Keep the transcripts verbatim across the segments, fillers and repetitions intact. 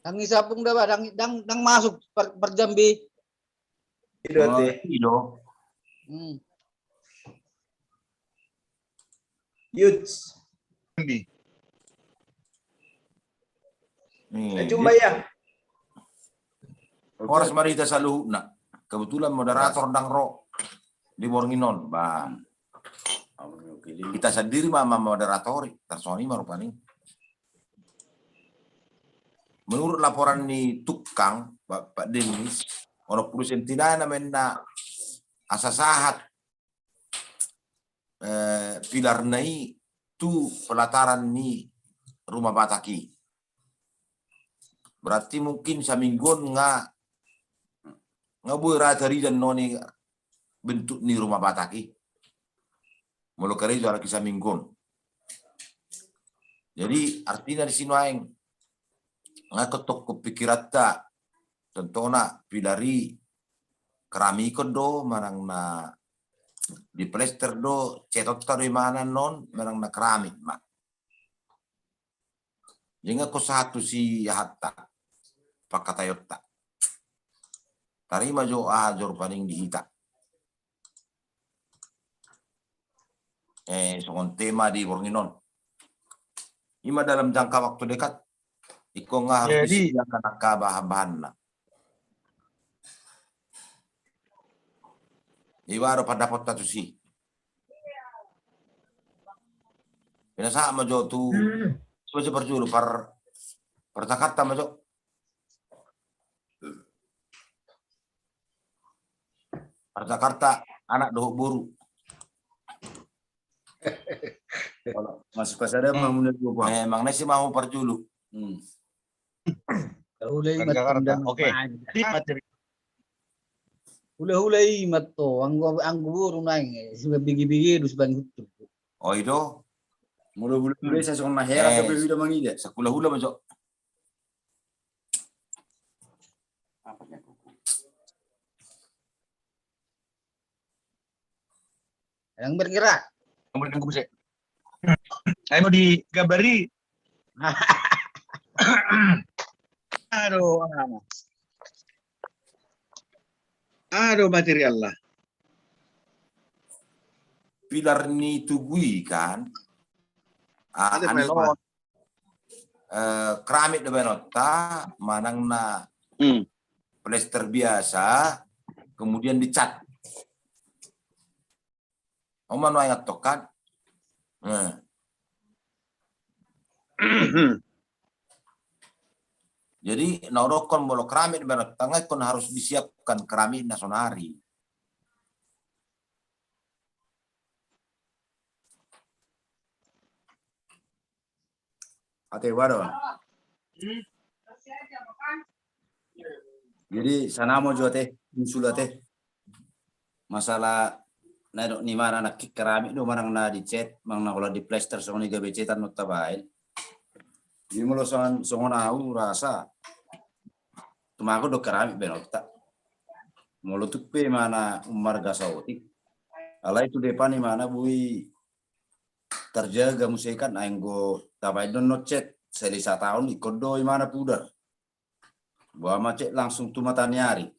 Dang disambung da ba, dang, dang, dang masuk par, parjambi. Ido te. Ido. Hmm. Yuts. Ini. Cuma ya. Horas ma di hita saluhutna. Kebetulan moderator dang ro di borngin on, ba. Kita sandiri ma, ma moderatori, tarsongon i ma rupani. Menurut laporan ni tukang, Pak, Pak Denis, onom pulu senti nai na menna asa sahat eh, pilarna i tu pelataran ni Rumah Batak i. Berarti mungkin saminggu on nga, nga boi ra taridan noni bentuk ni Rumah Batak i. Molo karejo alaki saminggu on. Jadi artina di sinuaeng nga ketokko pikiranta, contohna pilar i keramikon do manang na di plester do, cetonta do imana non manang na keramik ma. Jadi nga ko sahat tu si ahatta, pangkataionta. Tarima jo aha jo rupani di hita. Eh, songon tema di borngin on. Ima dalam jangka waktu dekat, ingkon nga harus disediakan angka bahan-bahanna. Iba do pandapotta tusi. Pinasahat ma jo tu, hmm, so jo parjolo par, par Jakarta ma jo. Par Jakarta anak dohot boru. Masuk ke sana mah muna dua buah. Eh, mang nasi mau parjolo. Hmm. Hula-hula i ma to, anggo, anggo boru nai, eh, sudah bigi-bigi dus bang hutu. Oh, ido. Mula-mula saya songon na hera tapi udah mangida. Sakula-hula ma jo. Yang bergerak. Yang bergerak bisa. Ayo di gabari. Aduh, aduh material lah. Pilar ni tugu i kan. Ah, keramik do baenonta manang na plester biasa, kemudian dicat. Oma no ingat tokan. Nah. Jadi na odokkon molo keramik do baenonta nga ingkon harus disiapkan keramik na sonari. Ate wado. Jadi sana mo jo ate, usul ate. Masalah na dok ni mana na keramik do manang na dicet, manang na holan diplester songon i gabe cetan no tabaen. Jadi molo songon, songon au rasa tumagon do keramik baenonta. Molo tung pe mana ummarga saotik. Alai tu depan i mana boi tarjaga muse kan, anggo tabaen do non cet, sahali sataon ingkon do imana pudar. Boha ma cet langsung tu mata ni ari.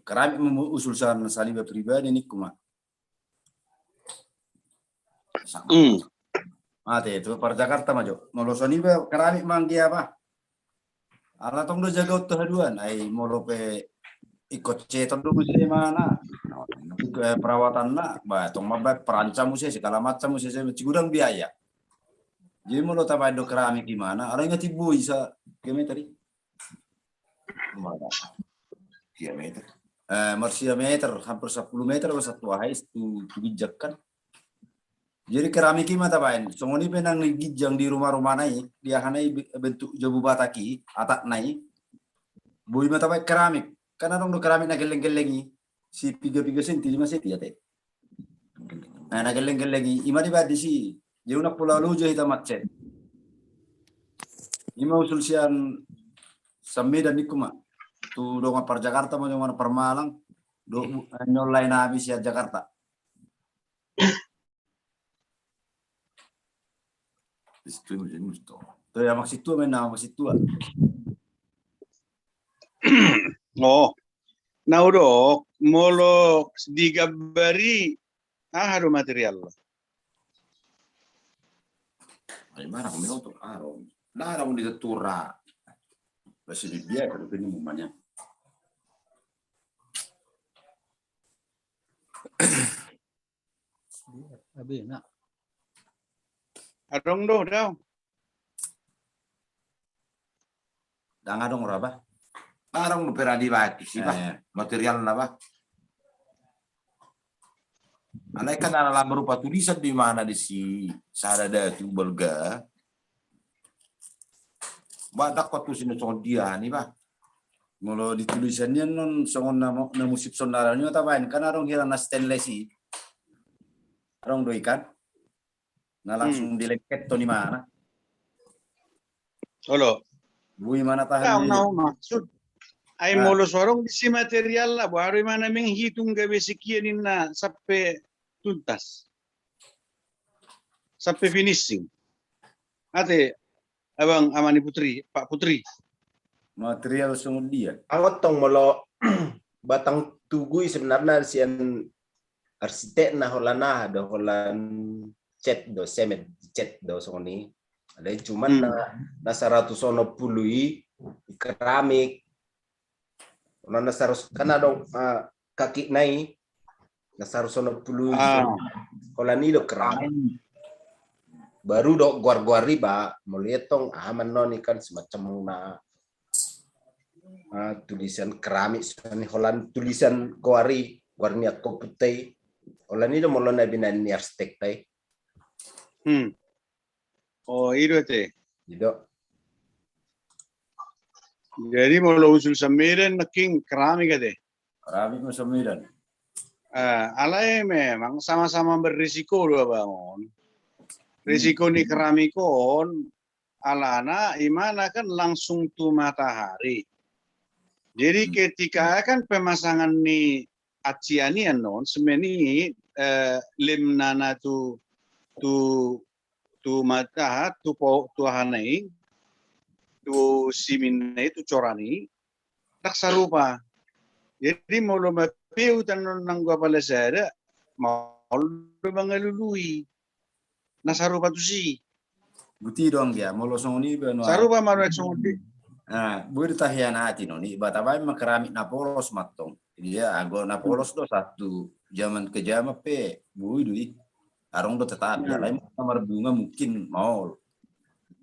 Keramik ma usul saniba pribadi ningku ma. Mate tu par Jakarta ma jo. Molo saniba keramik ma anggia apa? Ala tong do jaga on tu haduan, ai molo pe ingkon ceton do muse imana. Perawatanna, ba tong ma baen peranca muse, segala macam muse, sigudang biaya. Jadi molo tabaen do keramik imana, ala ingat i boi sa kilometer i. Kilometer. Eh, marsiameter, hampir sepuluh meter, satu ahai tu, tu ginjang kan. Jadi keramik i ma tabaen, songon i pe nang di ginjang di rumah-rumahna i, di ahana i bentuk jabu Batak i, atapna i, boi ma tabaen keramik. Kan adong do keramik na gelleng-gelleng i, si piga-piga senti, lima senti ate. Nah, na gelleng-gelleng i, ima dibaen disi, jadi unang pola loja hita macet. Ima usul sian Medan ningku ma, tu dongan par Jakarta ma, dongan par Malang, do, nyollai nami sian Jakarta. Di situ, di situ. Tuh, ya, maksud tua, main nama maksud tua. Oh, na hudok, molo digambari, aha do material? Ai mana kami oto, aro. Nah, ada di tetura. Masih di dia, kalau ini umumnya. Abena. Adong do, dao. Dang adong ra ba. Adong do pera di baki si ba. Eh. Material na ba. Alai kan ala berupa tulisan di mana di si sada datu balga. Ba dang ko tusi na songon dia ni ba. Molo di tulisan ni annon songon na mo-, na musip sondaran ni tabaen kan adong hira na stainless i. Adong do i kan. Na langsung dilengket to ni mana. Olo. Bui mana tahan. Tahu ni. Tahu maksud. Ai molo so adong di si material na, boha do i mana menghitung gabe sikian inna sampe tuntas. Sampe finishing. Ate, Abang, Ama ni Putri, Pak Putri. Material songon dia. Anggo tong molo batang tugu i sebenarna sian arsitek na holan aha do, holan cet do, semen cet do songon i. Ada cuman na, na saratus onom pulu i keramik. Holan na saratus, kan adong, ah, kaki na i, na saratus onom pulu i. Ah. Holan i do keramik. Baru do goar-goar i ba, molo i tong, aha mannon i kan semacam na, ah, tulisan keramik, songon i holan tulisan goar i, goar ni angka punta i. Holan i do molo na binaen ni arsitek ta i. Hmm. Oh, i do ate. I do. Jadi molo usul sian Medan nangkin keramik ate. Keramik ma sian Medan. Ah, alai memang sama-sama berisiko do abang on. Risiko ni keramik on, alana imana kan langsung tu matahari. Jadi ketika kan pemasangan ni acian i annon, semen i, eh, lemna na tu, tu tu mata, tu po, tu aha na i, tu simin na i, tu cora na i, dang sarupa. Jadi molo mapeu tannon nanggo apala sada, maol do mangalului. Na sarupa tusi. Buti do anggia, molo songon i ba, no. Sarupa ma do songon i. Ah, boi do tahianati non i, ba tabaen ma keramik na polos mantong. Iya, anggo na polos do satu zaman ke zaman pe, boi do i. Adong do tetap, ya, alai na marbunga mungkin maol.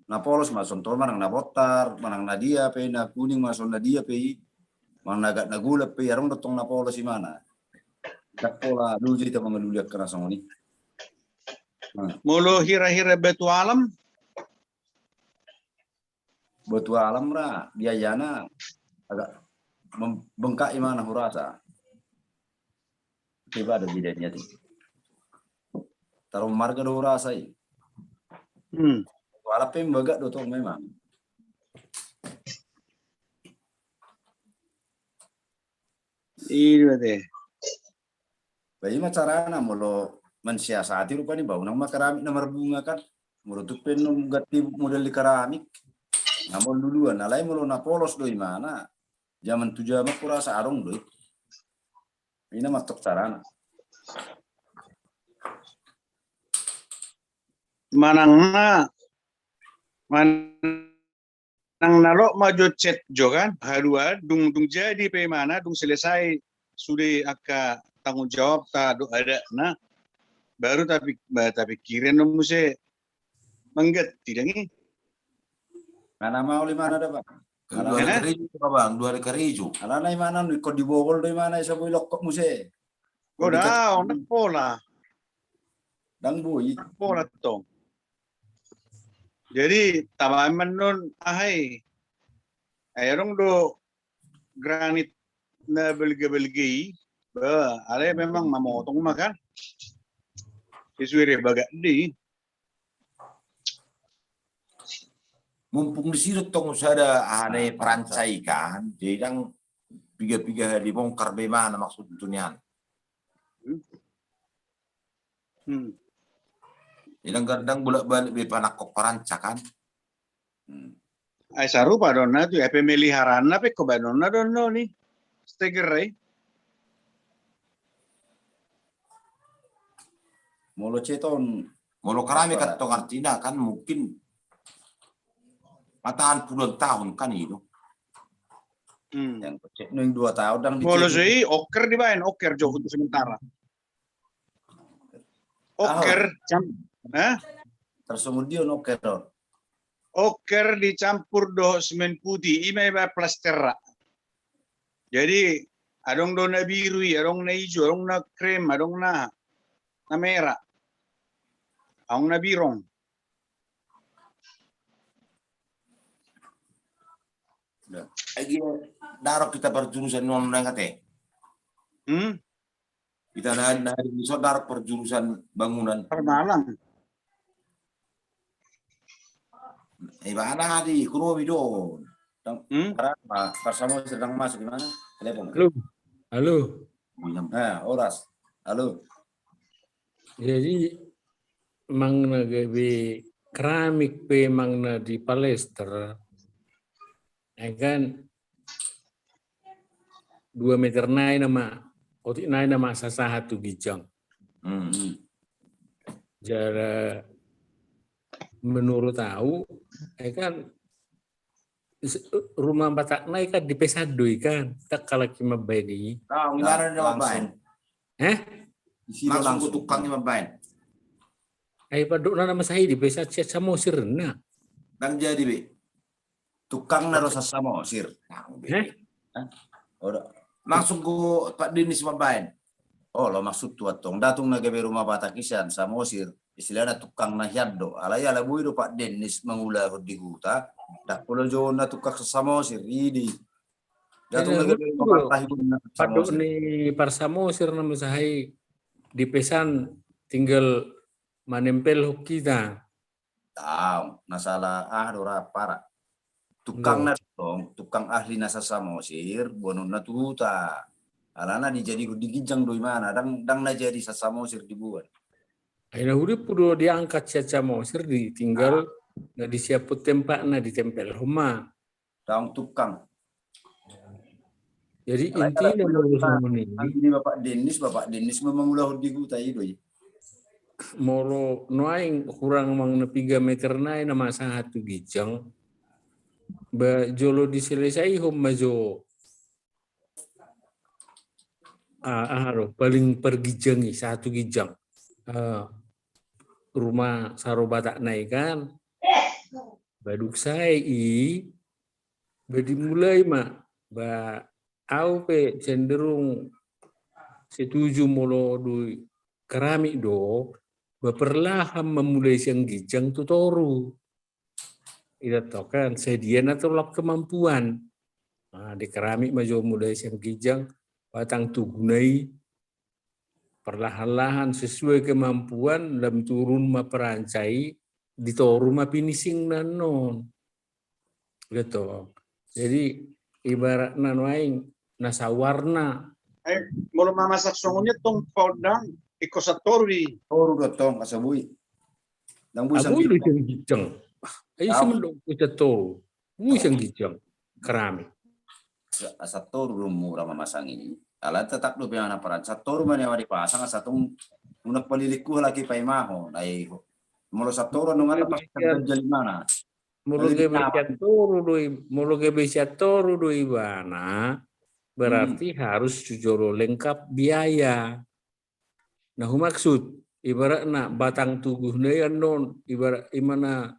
Na polos ma songon manang na botar, manang na dia pe, na kuning ma songon na dia pe i, manang na agak na gula pe i, adong do tong na polos imana. Dang pola luju ita mangalului angka na songon i. Nah. Molo hira-hira batu alam? Batu alam ra, biayana agak mem-, bengkak imana hurasa. Tiba ada bedanya tu. Tarung marga do hurasa i. Hmm. Batu alam pe bagak do tong memang. Iya deh. Ba ima carana molo mensiasati rupani ba unang ma keramik na marbunga kan. Molo tung pe nunga tibu model di keramik. Na molo luluan, alai molo na polos do imana. Zaman tu zaman hurasa adong do i. Ina mantong carana. Manang na, manang na lok ma jo cet jo kan, haduan dung, dung jadi pe imana, dung selesai sude angka tanggung jawab ta do adat na, baru tapi, ba, tapi kiren do muse mangganti dang i. Mana mau lima ada, Bang? Dua hari kericu, Bang, dua hari kericu. Alana imana nu ikon di bogol do imana i saboi lokkok muse. Godang, dang pola. Dang boi. Dang pola tong. Jadi tabaen ma non ahai. Ai adong do granit na belge-belge i. Ba, alai memang mamotong ma kan. Sesuai re bagak di. Mumpung di situ tong sada ane peransa i kan, jadi dang piga-piga dibongkar be mana maksud tu nian. Hmm. Inang gardang bolak-balik be panangkok paranca kan. Hmm. Ai sarupa do na tu, ai pemeliharaan na pe ko baen on na do on ni. Steger ai. Molo ceton, molo keramik kan tong artina kan mungkin matahan puluhan tahun kan itu. Hmm. Yang cek nung dua tahun dang. Molo dicek so i oker dibaen, oker jo untuk sementara. Oker, cam, eh? Tersumur dia oker do. Oker dicampur dohot semen putih, ima iba plaster. Jadi adong do na biru i, adong na ijo, adong na krem, adong na, na merah. Adong na birong. Lagi darok kita perjurusan non nang kate. Hmm? Kita na, na di so darok perjurusan bangunan. Permalam. Eh, mana di ekonomi do. Hmm? Parama, Parsamosir dang masuk di mana? Telepon. Halo. Halo. Nah, oras. Halo. Jadi mangana gabe keramik pe mangana di palester. Ya kan, dua meter nai nama, otik nai nama sasahat tu ginjang. Hmm. Jadi menurut au, ya kan, rumah Batak nai kan dipesan do i kan, tak kalaki mambaen i. Langsung. Eh? Langsung tu tukang i mambaen. Ai padok na nama sahi dipesan sian Samosir na. Dang jadi be. Tukang na do sian Samosir. Langsung tu Pak Dennis mambaen. Oh, lo maksud tu antong datung na gabe rumah Batak i sian Samosir. Istilahna tukang na hian do. Alai ala boi do Pak Dennis mangulahon di huta. Dang pola jo na tukang sian Samosir. Idi. Datung na gabe rumah Batak i. Padok ni Parsamosir nama sahi dipesan tinggal manempel hok kita. Tahu, na sala aha do ra para. Tukang na tong, tukang ahli na sian Samosir, boanonna tu huta. Alana dijadihon di ginjang do imana, dang, dang na jadi sian Samosir diboan. Ai na hurippu do diangkat sian Samosir ditinggal, na disiaphon tempatna ditempelhon ma. Daong tukang. Jadi intina molo songon i. Bapak Dennis, Bapak Dennis memang mangulahon di huta i do i. Molo nuaeng hurang mangana piga meter nai nama sahat tu ginjang. Ba jolo diselesaihon ma jo. Ah, aha do, paling parginjang i, sahat tu ginjang. Ah, rumah saro Batak nai kan. Ba dung sae i, ba dimulai ma, ba au pe cenderung setuju molo di keramik do, ba perlahan ma mulai sian ginjang tu toru. Ida to kan, sadia na tolap kemampuan. Nah, di keramik ma jo mulai sian ginjang, batang tuguna i, perlahan-lahan sesuai kemampuan, lam turun ma paranca i, di toru ma finishing na non. Gitu. Jadi ibaratna nuaeng na sawarna. Eh, molo mamasak songon i tong paondang, ingkon satoru di. Toru do tong, asa boi. Dang boi sian ginjang. Ai ise mandok ingkon satoru. Boi sian ginjang keramik. Asa toru do mura mamasang i. Ala tetap do pe na paran. Satoru ma nian dipasang asa tong unang palilingku halak i paimahon. Ai molo satoru nunga na pas terjadi mana. Molo gabe sian toru do i, molo gabe sian toru do ibana, berarti harus jolo lengkap biaya. Na humaksud, ibaratna batang tuguna i annon, ibarat imana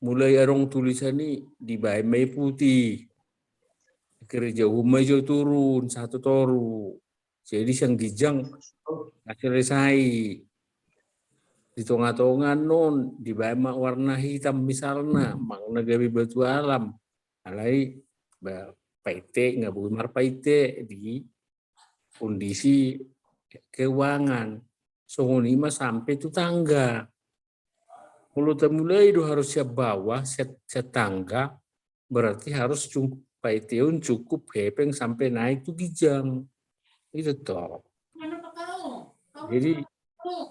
mulai adong tulisan i dibaen ma i putih. Kerjahon ma i jo turun, satu toru. Jadi sian ginjang, na selesai. Di tonga-tonga annon, dibaen ma warna hitam misalna, mangana gabe batu alam. Alai, ba, paite, nga boi marpaite di kondisi keuangan. Songon i ma sampe tu tangga. Molo tamulai do harus sian bawah, sian, sian tangga, berarti harus paiteon cukup hepeng sampe naik tu ginjang. Itu toh. Jadi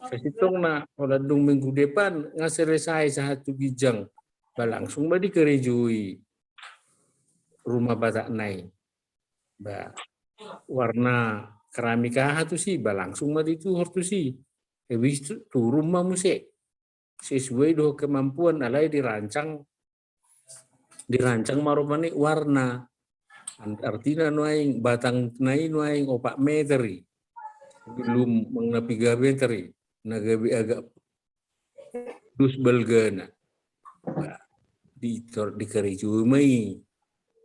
Sasintongna, holan dung minggu depan nga selesai sahat tu ginjang, ba langsung ma dikarejoi rumah batakna i. Ba warna keramik aha tusi, ba langsung ma dituhor tusi. Habis itu turun ma muse sesuai dohot kemampuan, alai dirancang, dirancang ma rupani warna. Artina nuaeng batangna i nuaeng opat meter i, belum manang na piga meter i, na gabe agak dus balgana. Ba, di, dikarejoi ma i.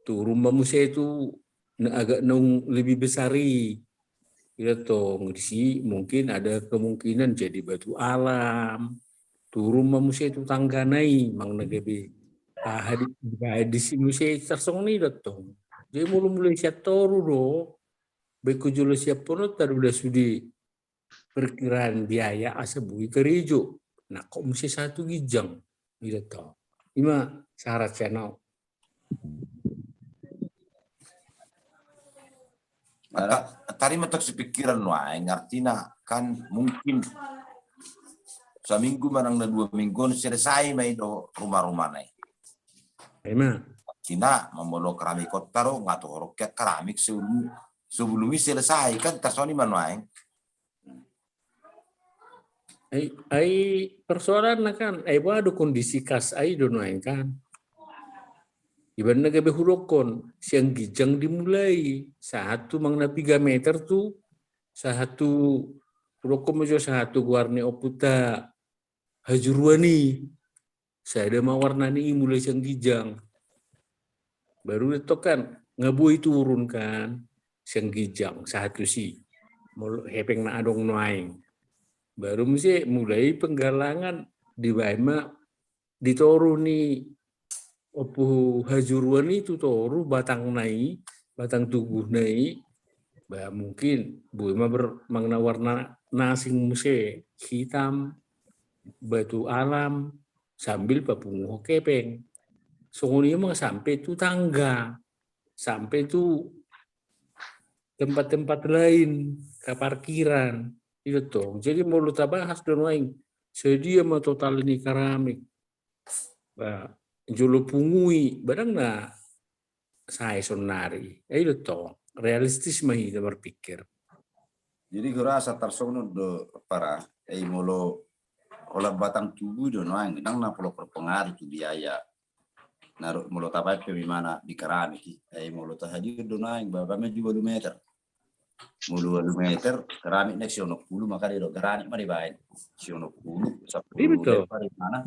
Turun ma muse tu na agak naung lebih besar i. Ida tong, disi mungkin ada kemungkinan jadi batu alam. Turun ma muse tu tanggana i, manang na gabe aha di, dibaen disi muse tarsongon i, ida tong. Jadi molo mulai sian toru do, baen tu jolo sian pononta do, udah sude perkiraan biaya asa boi karejo. Nangkok muse sahat tu ginjang. Ida tong. Ima syarat sian au. Ada, tarima tok si pikiran nuaeng, artina kan mungkin saminggu manang na dua minggu on selesai ma i do rumah-rumahna i. Ima. Artina, ma molo keramik on taro, nga tohor keramik sebelum, sebelum i selesai, kan tarsongon i ma nuaeng. Ai, ai persoalanna kan, ai boha do kondisi kas ai do nuaeng kan. Iba na gabe hudokkon, sian ginjang dimulai, sahat tu manang na piga meter tu, sahat tu, hudokkon ma jo sahat tu goar ni ompunta hajuruan i. Sada ma warnani i mulai sian ginjang. Baru ida tong kan, nga boi turun kan, sian ginjang, sahat tusi. Molo hepeng na adong nuaeng. Baru muse mulai penggalangan, dibaen ma di toru ni ompu hajuruan i tu toru batangna i, batang tubuhna i, ba mungkin boi ma ber-, manang na warna na asing muse, hitam, batu alam, sambil papunguhon hepeng. Songon i ma sampe tu tangga, sampe tu tempat-tempat lain, ka parkiran, ida tong. Jadi molo tabahas do nuaeng, sadia ma total ni keramik. Ba, jolo pungu i, ba ndang na sae saonari. Ai do tong, realistis ma hita marpikir. Jadi hurasa tarsongon do para, ai molo holan batang tubuh do nuaeng, ndang na pola berpengaruh tu biaya. Na ro-, molo tabaen pe imana di keramik i, ai molo tahajuhon do nuaeng, ba, ba ma jo ualu meter. Molo ualu meter, keramik na sian onom pulu, maka dia do keramik ma dibaen. Sian onom pulu, sampulu, betul, lembar imana.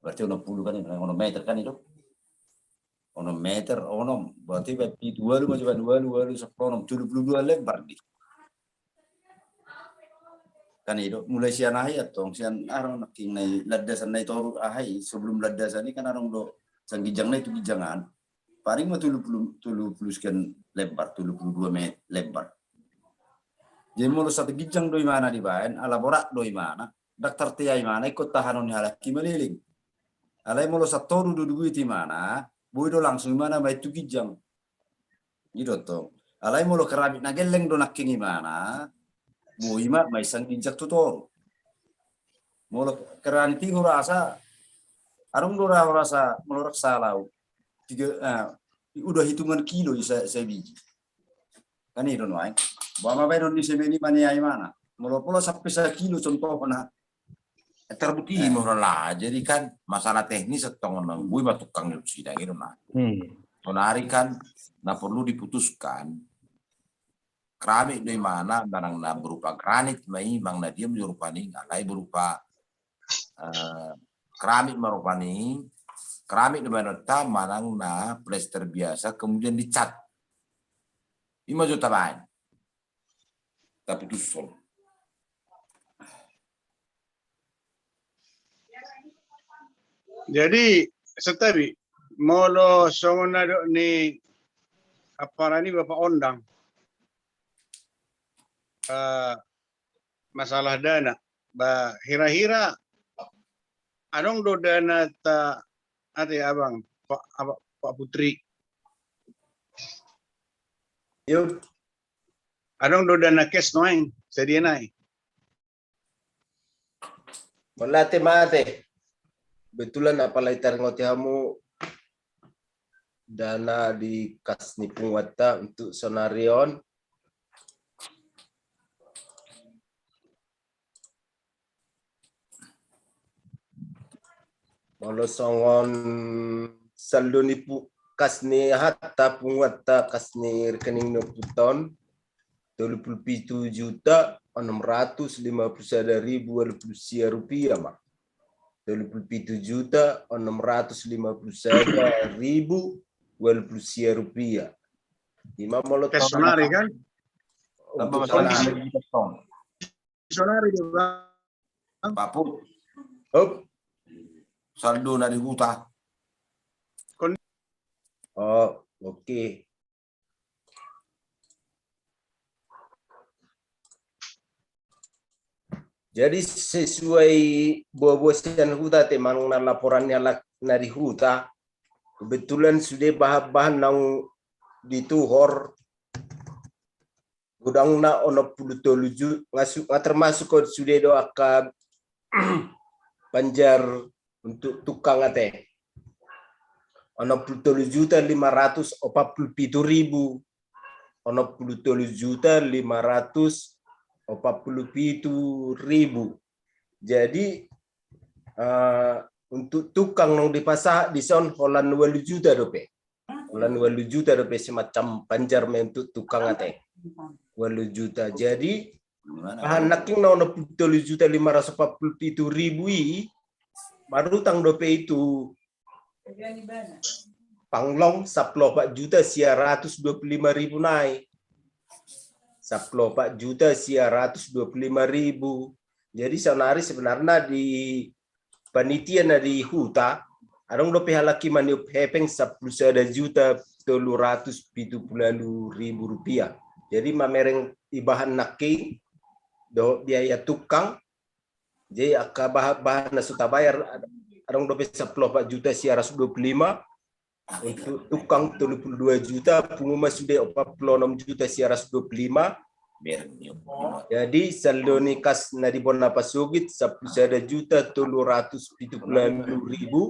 Berarti onom pulu kan, onom meter kan i do. Onom meter, onom. Berarti baen pitu, ualu ma jo baen, ualu, ualu, sampulu onom, tolu pulu dua lembar di. Kan i do, mulai sian aha i antong, sian aha do nangkin na i, landasan na i toru aha i, sebelum landasan i kan adong do, sian ginjang na i tu ginjang an. Paling ma tolu pulu, tolu pulu sekian lembar, tolu pulu dua met-, lembar. Jadi molo satu ginjang do imana dibaen, ala borat do imana, ndang tartea imana, ingkon tahanon ni halak i maliling. Alai molo sian toru do duit imana, boi do langsung imana baen tu ginjang. I do tong. Alai molo keramik na gelleng do nangkin imana, boi ma, ma sian ginjang tu toru. Molo keramik i hurasa, adong do ra hurasa, molo rasa lau. Tiga, eh, udah hitungan kilo i sa-, sabiji. Kan i do nuaeng. Boha ma baenon ni semen i maniai mana. Molo pola sampe sakilo contohna. Terbukti. Eh. Molo lah, jadi kan masalah teknis antong na boi ma tukang ni sidang i do nuaeng. Hmm. Saonari kan na perlu diputuskan. Keramik do imana, manang na berupa granit ma i, manang na dia ma rupani, alai berupa, eh, keramik ma rupani, keramik do baenonta manang na plester biasa, kemudian dicat. I ma jo tabaen. Taputushon. Jadi, santabi, molo songon na dok ni ampara ni Bapak Ondang, eh, masalah dana, ba, hira-hira adong do dana ta, ate abang, Pak, apa, Pak Putri. Yo. Adong do dana cash nuaeng, sadia nai. Mauliate ma ate. Kebetulan apalagi taringot hamu dana di kas ni punguanta untuk sonari on. Molo songon saldo ni pu-, kas ni hata punguanta, kas ni rekening ni ompunta on, tolu pulu pitu juta enam ratus lima pulu sada ribu walu pulu sia rupiah ma. Tolu pulu pitu juta enam ratus lima pulu sada ribu walu pulu sia rupiah. Ima molo kas sonari kan? Tambah sonari. Sonari dia, Bang. Paput. Hop. Saldo na di huta. Kon- Oh, oke. Jadi sesuai boa-boa sian huta ate manang na laporan ni halak na di huta, kebetulan sude bahan-bahan naung dituhor godangna onom pulu tolu ju-, nga su-, nga termasuk on sude do angka panjar untuk tukang ate. Onom pulu tolu juta lima ratus opat pulu pitu ribu. Onom pulu tolu juta lima ratus opat pulu pitu ribu. Jadi, eh, untuk tukang naung dipasahat dison holan walu juta dope. Holan walu juta dope semacam panjar ma untuk tukang ate. Walu juta. Jadi, bahan nangkin na onom pulu tolu juta lima ratus opat pulu pitu ribu i, marutang dope itu panglong sampulu opat juta sia ratus dua pulu lima ribu nai. Sampulu opat juta sia ratus dua pulu lima ribu. Jadi sonari sebenarna di panitia na di huta, adong dope halak i maniop hepeng sampulu sada juta tolu ratus pitu pulu walu ribu rupiah. Jadi mamereng ibahan nangkin dohot biaya tukang, jadi angka bahan-bahan na so tabayar, adong dope sampulu opat juta sia ratus dua pulu lima, untuk tukang tolu pulu dua juta, pungu ma sude opat pulu onom juta sia ratus dua pulu lima. Jadi saldo ni kas na di bona pasogit sampulu sada juta tolu ratus pitu pulu walu ribu.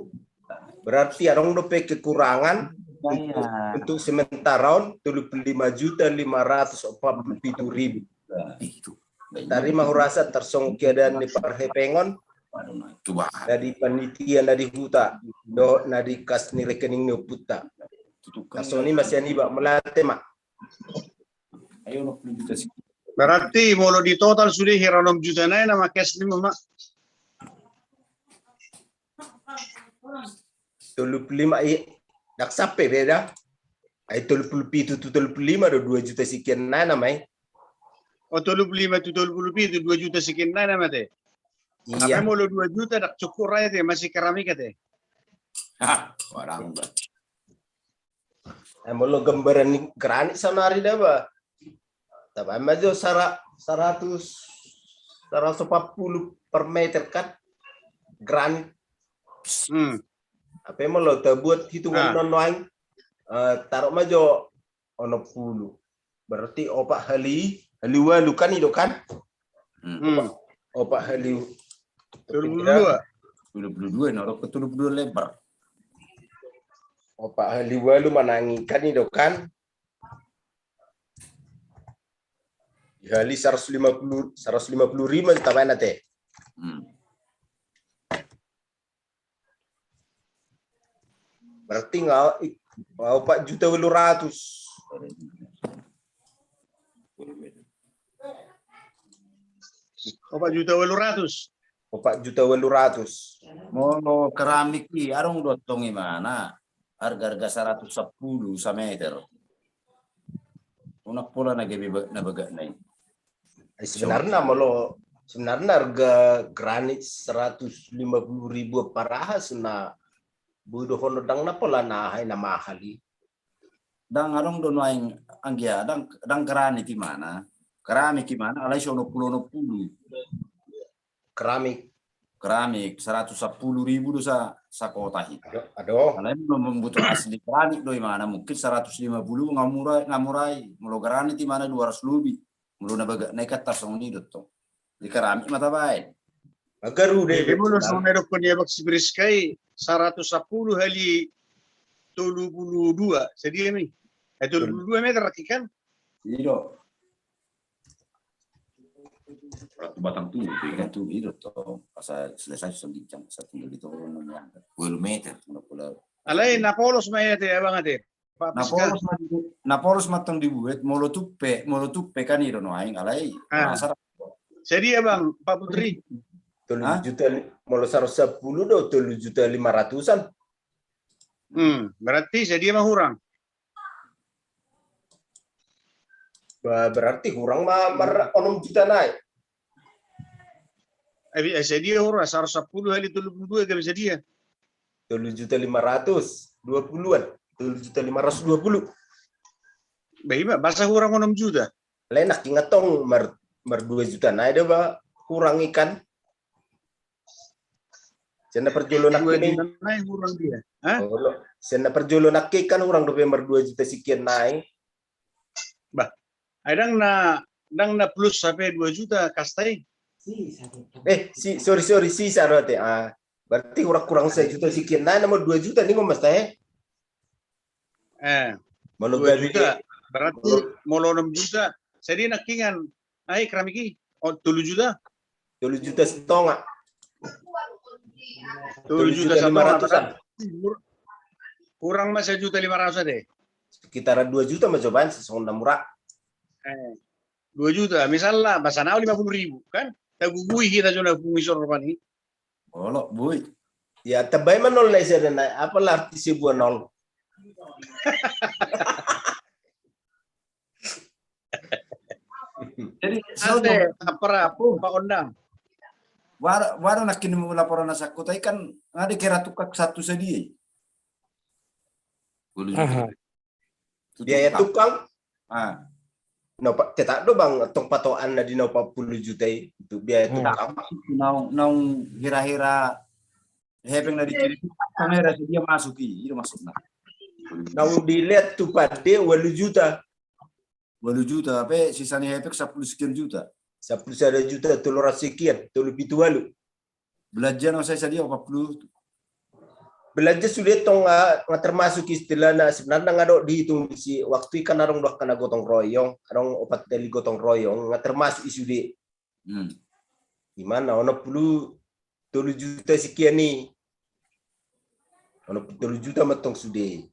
Berarti adong dope kekurangan untuk, untuk sementara on tolu pulu lima juta lima ratus opat pulu pitu ribu. Tarima hurasa tarsongon keadaan ni parhepengon na di panitia na di huta dohot na di kas ni rekening ni ompunta. Tarsongon i ma sian iba, mauliate ma. Berarti molo di total sude hira onom juta nai nama kes lima ma. Tolu pulu lima i, ndang sampe beda. Ai tolu pulu pitu tu tolu pulu lima do dua juta sekian nai nama i. Oh, tolu pulu lima tu tolu pulu pitu dua juta sekian nai nama te. Iya. Tapi molo dua juta ndang cukup ra ate, masih keramik ate. Hah, barang ba. Ai molo gambaran ni granit sonari da ba. Tabaen ma jo sara-, saratus, saratus opat pulu per meter kan. Granit. Hmm. Hape molo tabuat hitungan non nuaeng, eh, taruh ma jo onom pulu. Berarti opat hali, hali walu kan i do kan? Hmm. Opat, opat hali tolu pulu dua. Tolu pulu dua, na rokok tolu pulu dua lebar. Opat hali walu manang i kan i do kan? Dihali saratus lima pulu, saratus lima pulu lima tabaen ate. Hmm. Berarti nga, i-, nga opat juta walu ratus. Opat juta walu ratus. Opat juta walu ratus. Molo keramik i, adong do tong imana harga-harga saratus sampulu sameter. Unang pola na gabe ba-, na bagak na i. Eh, sebenarna molo, sebenarna harga granit saratus lima pulu ribu apa raha sena bodo hono ndang na pola na aha i na mahal i. Ndang adong do nuaeng anggia, ndang, ndang granit imana. Keramik imana, alai so onom pulu onom pulu. Keramik. Keramik, saratus sampulu ribu do sa-, sakota hita. Ado, ado. Alai molo mambutuh asli keramik do imana, mungkin saratus lima pulu nga mura, nga mura i. Molo granit imana dua ratus lobi. Molo na bagak na i kan tarsongon i do tong. Di keramik ma tabaen. Garuda. Jadi molo songon na didokkon ni abang si Priska i, saratus sampulu hali tolu pulu dua, sadia ma i? Eh, tolu pulu dua meter nangkin kan? Ido. Ratu batang tubuh, batang tubuh, ido to. Asa selesai sandiri jam satu dari to. Dua meter. Alai na polos ma i ate, abang ate. Pak Priska. Na polos ma, na polos ma tong dibuat, molo tupe, molo tupe kan ido nuaeng, alai. Ah. Sadia bang, Pak Putri? Tolu juta li-, molo saratus sampulu do, tolu juta lima ratusan. Hmm, berarti sadia ma hurang? Ba, berarti hurang ma mar onom juta nai. Eh, bi-, eh, sadia hurang, saratus sampulu hali tolu pulu dua gabe sadia? Tolu juta lima ratus dua puluhan. Tolu juta lima ratus dua pulu. Ba, ima, masa hurang onom juta? Alai nangkin tong mar, mar dua juta nai do ba hurang i kan. Sian na parjolo nangkin. Dua juta nai hurang dia. Hah? Olo. Sian na parjolo nangkin kan hurang dope mar dua juta sekian nai. Bah, ai ndang na, ndang na plus sampe dua juta kasta i. Eh, si, sorry, sorry, sisa do ate. Ah, berarti hurang-hurang sajuta sekian nai, na molo dua juta ninna mas ta, eh? Eh, molo dua juta, berarti molo onom juta. Sadia nangkin, ai keramik i, oh, tolu juta. Tolu juta setengah. Tolu juta lima ratusan. Hurang ma sajuta lima ratus ate. Sekitaran dua juta ma jo baen, sasongon na murah. Eh, dua juta, misalna, masa na lima puluh ribu, kan? Tagugui hita jo na pungi sor rupani. Olo, boi. Ya, tambai ma nol na i sada na, apa lah arti sebuah nol? Jadi, ate, apa, apa, Pak Ondang? Wara, wara nangkin laporan na sangkut ai kan, nga dikira tukang satu sadia i. Aha. Biaya tukang. Ah. Na opat, tetap do bang, tong patokan na di na opat pulu juta i, untuk biaya tukang. Naung, naung hira-hira hepeng na dicari tukang, hira sadia masuk i, i do maksudna. Naung dilean tu pande walu juta. Walu juta, pe sisa ni hepeng sampulu sekian juta. Sampulu sada juta, tolu ratus sekian, tolu pitu walu. Belanja na sai sadia opat pulu. Belanja sude tong nga, nga termasuk istilahna, sebenarna nga dok dihitung si waktu i kan adong do angka na gotong royong, adong opat kali gotong royong, nga termasuk i sude. Hmm. Ima na onom pulu tolu juta sekian i. Onom pulu tolu juta ma tong sude.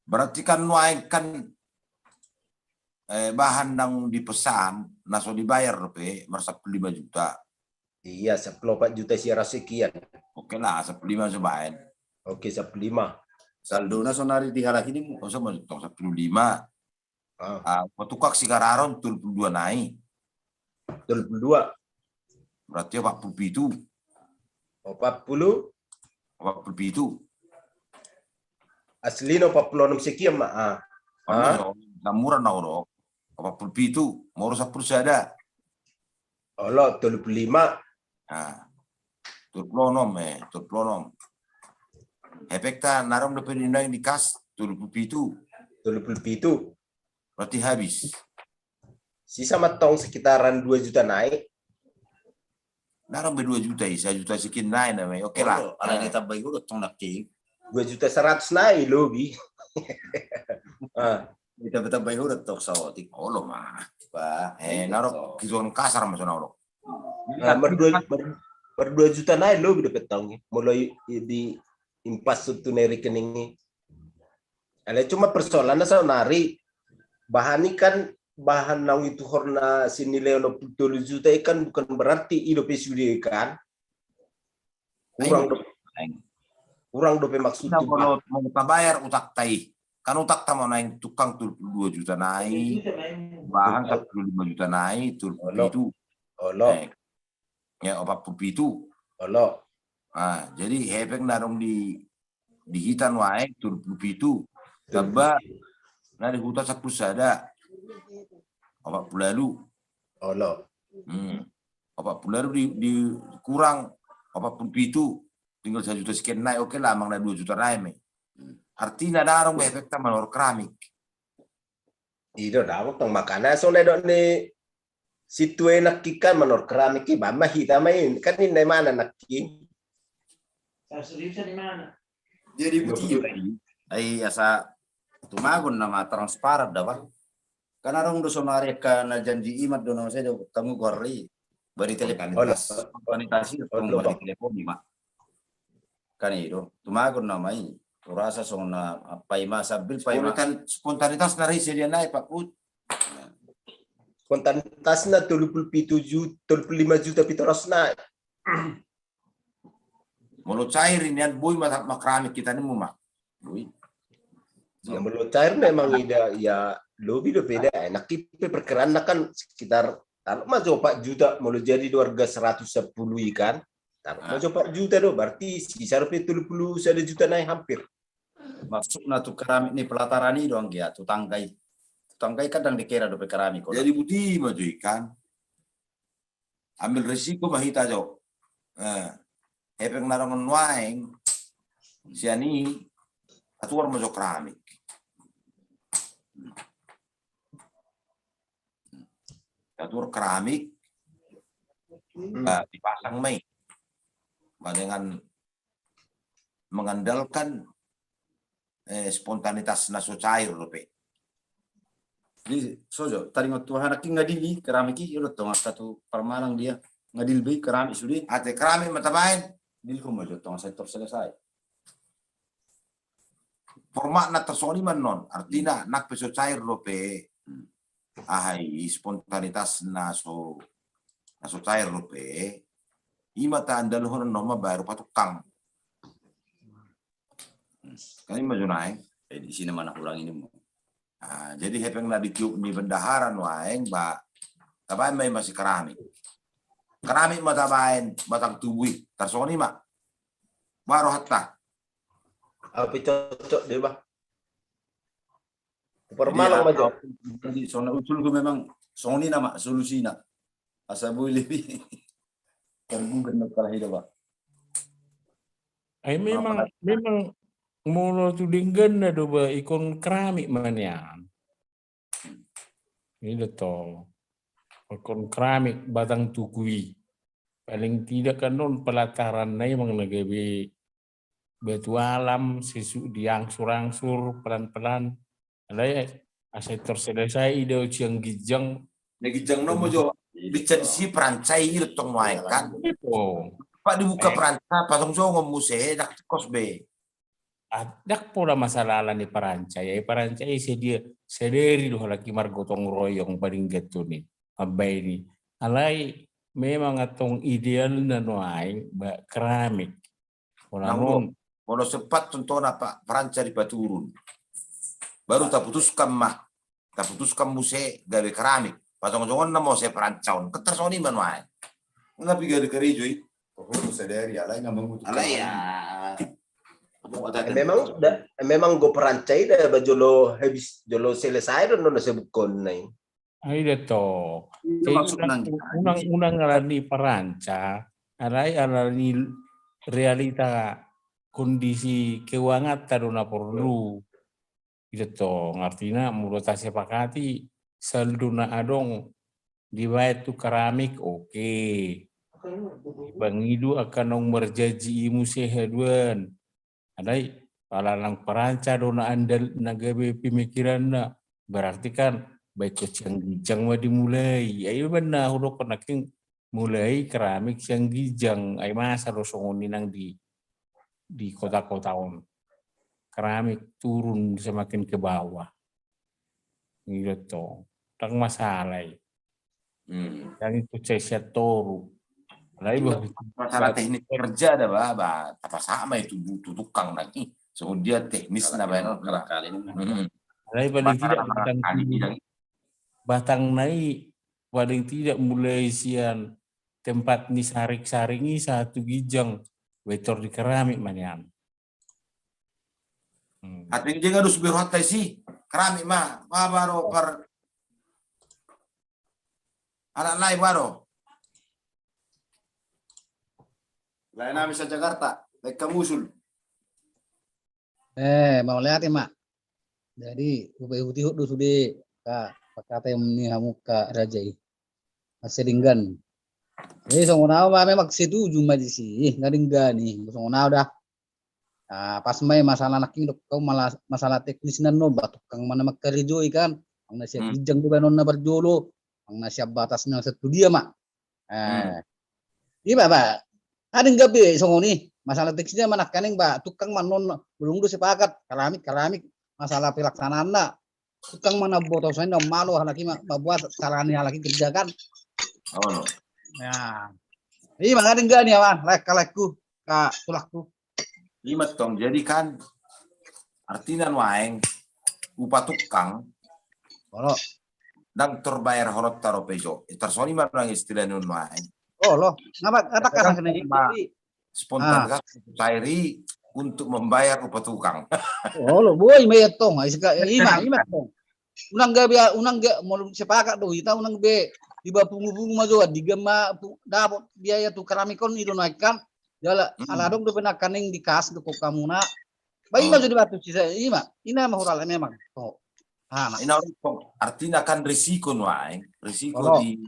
Berarti kan nuaeng kan, eh, bahan ndang dipesan, na so dibayar dope, mar sampulu lima juta. Iya, sampulu opat juta sia ratus sekian. Oke lah, sampulu lima so baen. Oke, sampulu lima. Saldona sonari di halak ini, oh, sama tong sampulu lima. Ah. Ah, patukak sigararon tolu pulu dua nai. Tolu pulu dua. Berarti opat pulu pitu. Opat pulu? Opat pulu pitu. Asli na opat pulu onom sekian ma. Ah. Ah. Na murah na olo. Opat pulu pitu, molo sampulu sada. Olo, tolu pulu lima. Ah. Tolu pulu onom, eh, tolu pulu onom. Hepengta na adong dope di kas, tolu pulu pitu. Tolu pulu pitu. Berarti habis. Sisa ma tong sekitaran dua juta nai. Na adong be dua juta i, sajuta sekian nai na, oke lah. Ala ditambai hurang tong nangkin. Dua juta seratus nai lobi. Ah. Ditambai-tambai hurang tong saotik. Olo ma. Ba, eh, na adong kisuan kasar ma so na olo. Ah, mar dua, mar, mar dua juta nai lobi dope tong i. Molo i, i di impas tu na rekening i. Alai cuma persoalanna saonari, bahan i kan, bahan naung dituhorna senilai onom pulu tolu juta i kan bukan berarti i dope sude kan. Hurang do-, hurang dope maksudna. Molo, molo tabayar utangta i. Kan utangta ma naeng tukang tolu pulu dua juta nai, bahan sampulu lima juta nai, tolu pulu pitu. Olo. Eh, ya, opat pulu pitu. Olo. Ah, jadi hepeng na adong di di hita nuaeng tolu pulu pitu. Tamba na di huta sampulu sada. Opat pulu walu. Olo. Hmm. Opat pulu walu di, dikurang opat pulu pitu. Tinggal sajuta sekian nai, oke lah, amang na dua juta nai ma i. Artina na adong be hepengta manor keramik. I do, dapot tong makana so na dok ni Situa i nangkin kan manor keramik i, ba ma hita ma i, kan ninna imana nangkin. Jadi buti. Ai asa tumagon nama transparan da ba. Kan adong do sonari angka na janji i ma do nama sai do tamu gori. Bari telepon. Spontanitas i do ba, bari telepon i ma. Kan i do tumagon nama i. Urasa songon na paima sambil paima. Spontanitas na ri sedia nai Pak Ut. Spontanitas na tolu pulu pitu juta, tolu pulu lima juta pitorasna. Molo cair i nian boi ma keramik hita ninmu ma. Boi. Ya, molo cair memang ida ya lobi do peda, enak i pe perkiraan na kan sekitar taruh ma jo empat juta, molo jadi do harga seratus sepuluh i kan. Taruh ma jo empat juta do, berarti sisa dope tolu pulu sada juta nai hampir. Maksudna tu keramik ni pelataran i do anggia, tu tangga i. Tu tangga i kan dang dikira dope keramik. Jadi buti ma jo i kan. Ambil risiko ma hita jo. Eh, hepeng na ro nuaeng sian i, atuar ma jo keramik. Atuar keramik, ba dipasang ma i. Ba dengan mengandalkan eh, spontanitas na so cair dope. Jadi so jo taringot tu aha nangkin ngadili keramik i, io do tong angka tu parmalang dia ngadil be keramik sude. Ate keramik ma tabaen. Dilhon ma jo tong asa tor selesai. Formatna tor songon i ma non, artina nang pe so cair dope. Aha i spontanitas na so, na so cair dope. I ma taandalhon non ma baru patukang. Kan i ma jo nuaeng. Eh, di sini mana kurang ini mau. Ah, jadi hepeng na ditiup ni bendahara nuaeng ba tabaen ma i masi keramik. Keramik ma tabaen batang tubu i, tarsongon i ma. Baru hatta. Au pe cocok de ba. Parmalang ma jo. Jadi songon usulku memang songon i nama solusina. Asa boi lebih tergugah na kala hida ba. Ai memang, memang molo tu dengganna do ba ingkon keramik ma nian. I do tong. Ingkon keramik batang tubu i. Paling tidak kan non pelataranna i memang na gabe batu alam, sesuk diangsur-angsur pelan-pelan. Alai asa tor selesai i do sian ginjang. Na ginjang non ma jo. Bican si peranca i do tong nuaeng kan. Pak dibuka peranca, pajongjong muse, dang kos be. Dang pola masalah ala ni peranca i, peranca i sedia, sadari do halak i margotong royong paling getoni. Ambai ni. Alai memang antong idealna nuaeng ba keramik. Molo sempat contohna Pak, peranca dipaturun. Baru taputuskan ma. Taputuskan muse gabe keramik. Pajongjongonna muse peranca on. Kan tarsongon i ma nuaeng. Nga pe gabe karejo i. Sadari alai na mangutuk. Alai ya. Memang da, memang go peranca i da ba jolo habis, jolo selesai do non na sebukkon nai. Ai da tong. Unang, unang ala ni peranca, alai ala ni realita kondisi keuanganta do na porlu. I do tong, artina molo tasepakati saldo na adong dibaen tu keramik, oke. Bang i do angka naung marjanji i muse haduan. Alai pala nang peranca do na andal na gabe pemikiranna, berarti kan baen tu sian ginjang ma dimulai. Ai baen na hudokkon nangkin mulai keramik sian ginjang, ai masa do songon i nang di, di kota-kota on. Keramik turun semakin ke bawah. I do tong. Dang masalah i. Dang i tu cai sian toru. Alai masalah teknis kerja da ba, ba tapasahat ma i tu tukang nang i. Songon dia teknisna ba. Alai paling tidak batang, batangna i paling tidak mulai sian tempat ni saring-saring i sahat tu ginjang, baen tor di keramik ma nian. Ate ginjang adus be rohanta isi keramik ma, ma baru par anak lai baru. Lain nami sa Jakarta, baik kamu usul. Eh, mau lihat ya, Mak. Jadi, upa ihut-ihut do sude ka pangkataion ni hamu angka raja i. Masih denggan. Eh, songon au ma memang setuju ma disi. Nggak denggan nih. Songon au dah. Ah, pas mai masalah nangkin dok kau malah masalah teknis nan no ba tukang mana mangkarejoi kan. Ang na siap ginjang di banon na parjolo. Ang na siap batas na satu dia ma. Eh. Iba ba. Ada nggak be songon i masalah teknisnya mana kaning ba tukang manon belum do sepakat keramik keramik masalah pelaksanaan na. Tukang mana botosan na malo halak i ma buat salani halak i kerjakan. Oh no. Ya. Ima ngadeng gani awa laek kalekku ka tulakku. Ima tong jadi kan artina nuaeng upa tukang. Olo. Ndang terbayar horot taro pejo. Tarsoni ma nuaeng istilah nuaeng. Olo. Ngapa kata kasar kena jadi spontanitas cair i untuk membayar upa tukang. Olo, boi ma ia tong. Ima, ima tong. Unang gabe, unang gabe molo sepakat do hita unang be iba pungu-pungu ma jo di gama dapot biaya tu keramik on i do naik kan. Jala ala dong do penakaning di kas do kok kamuna. Ba ima jo di batu sisa ima. Ina ma hurala memang. Oh. Ina artina kan risiko nuaeng, risiko di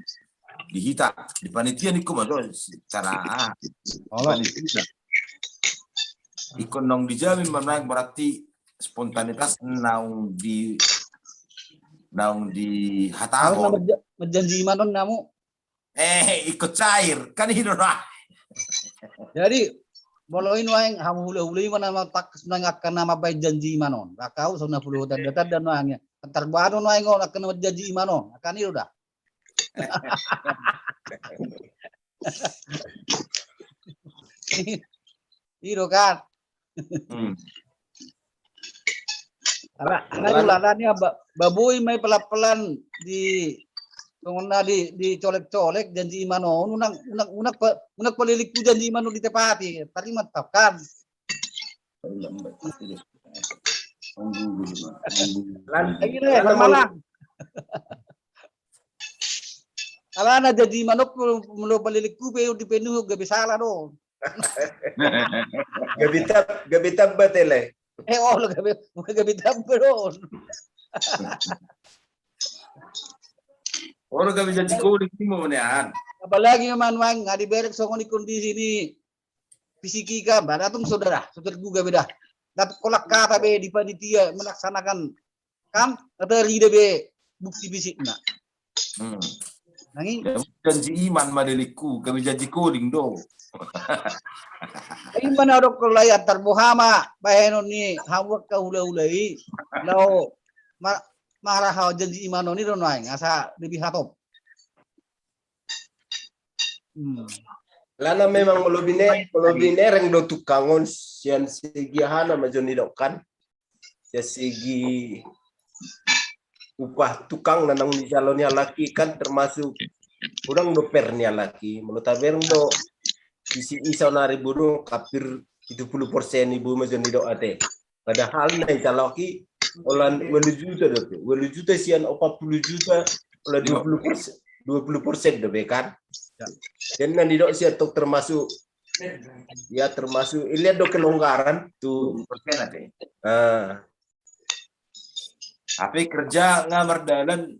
di hita di panitia ningku ma jo secara panitia. Ingkon naung dijamin ma nuaeng berarti spontanitas naung di naung di hatahon. Menjanji iman on namu. Eh, ikut cair kan itu lah. Jadi molo i nuaeng hamu hula-hula i mana matak nuaeng akan nama baik janji iman on. Rakau sauna puluh tanda-tanda nuaeng ya. Antar buat nuaeng on akan nama janji iman on. Akan itu dah. Ido kan. Ala ala ni ba boi mai pelan-pelan di songon na di di colek-colek janji imano unang unang unang pe unang pelilikku janji imano di tepati tarima tap kan. Lagi le malang. Alana janji manuk molo palilikku pe di penuh gabe salah do. Gabe tab gabe tab batele. Eh olo gabe gabe tab do. Olo gabe janji kolik ni mo nean. Apalagi memang nuaeng nga diberek songon i kondisi ni. Fisiki kan baratung saudara saudara juga beda. Dapat kolak kata be di panitia melaksanakan kan ada rida be bukti fisikna. Nangi janji iman madelikku kami janji koling do. Iman adok kolai antar bohama bahenon ni hamu ka hula-hula i lao marah janji iman on i do naeng asa lebih hatop. Lana memang molo bine molo binereng do tukang on sian segi ahana ma jo nidok kan. Sian segi upah tukang na naung dijalo ni halak i kan termasuk godang do per ni halak i molo tabereng do. Isi i saonari bodong hampir pitu pulu persen i bo ma jo nidok ate. Padahal na i taloki olan walu juta dope walu juta sian opat puluh juta. Olan dua puluh persen dua puluh persen dope kan. Dan na nidok sian tok termasuk ya termasuk iliat do kelonggaran tu. Tapi kerja nga mardalan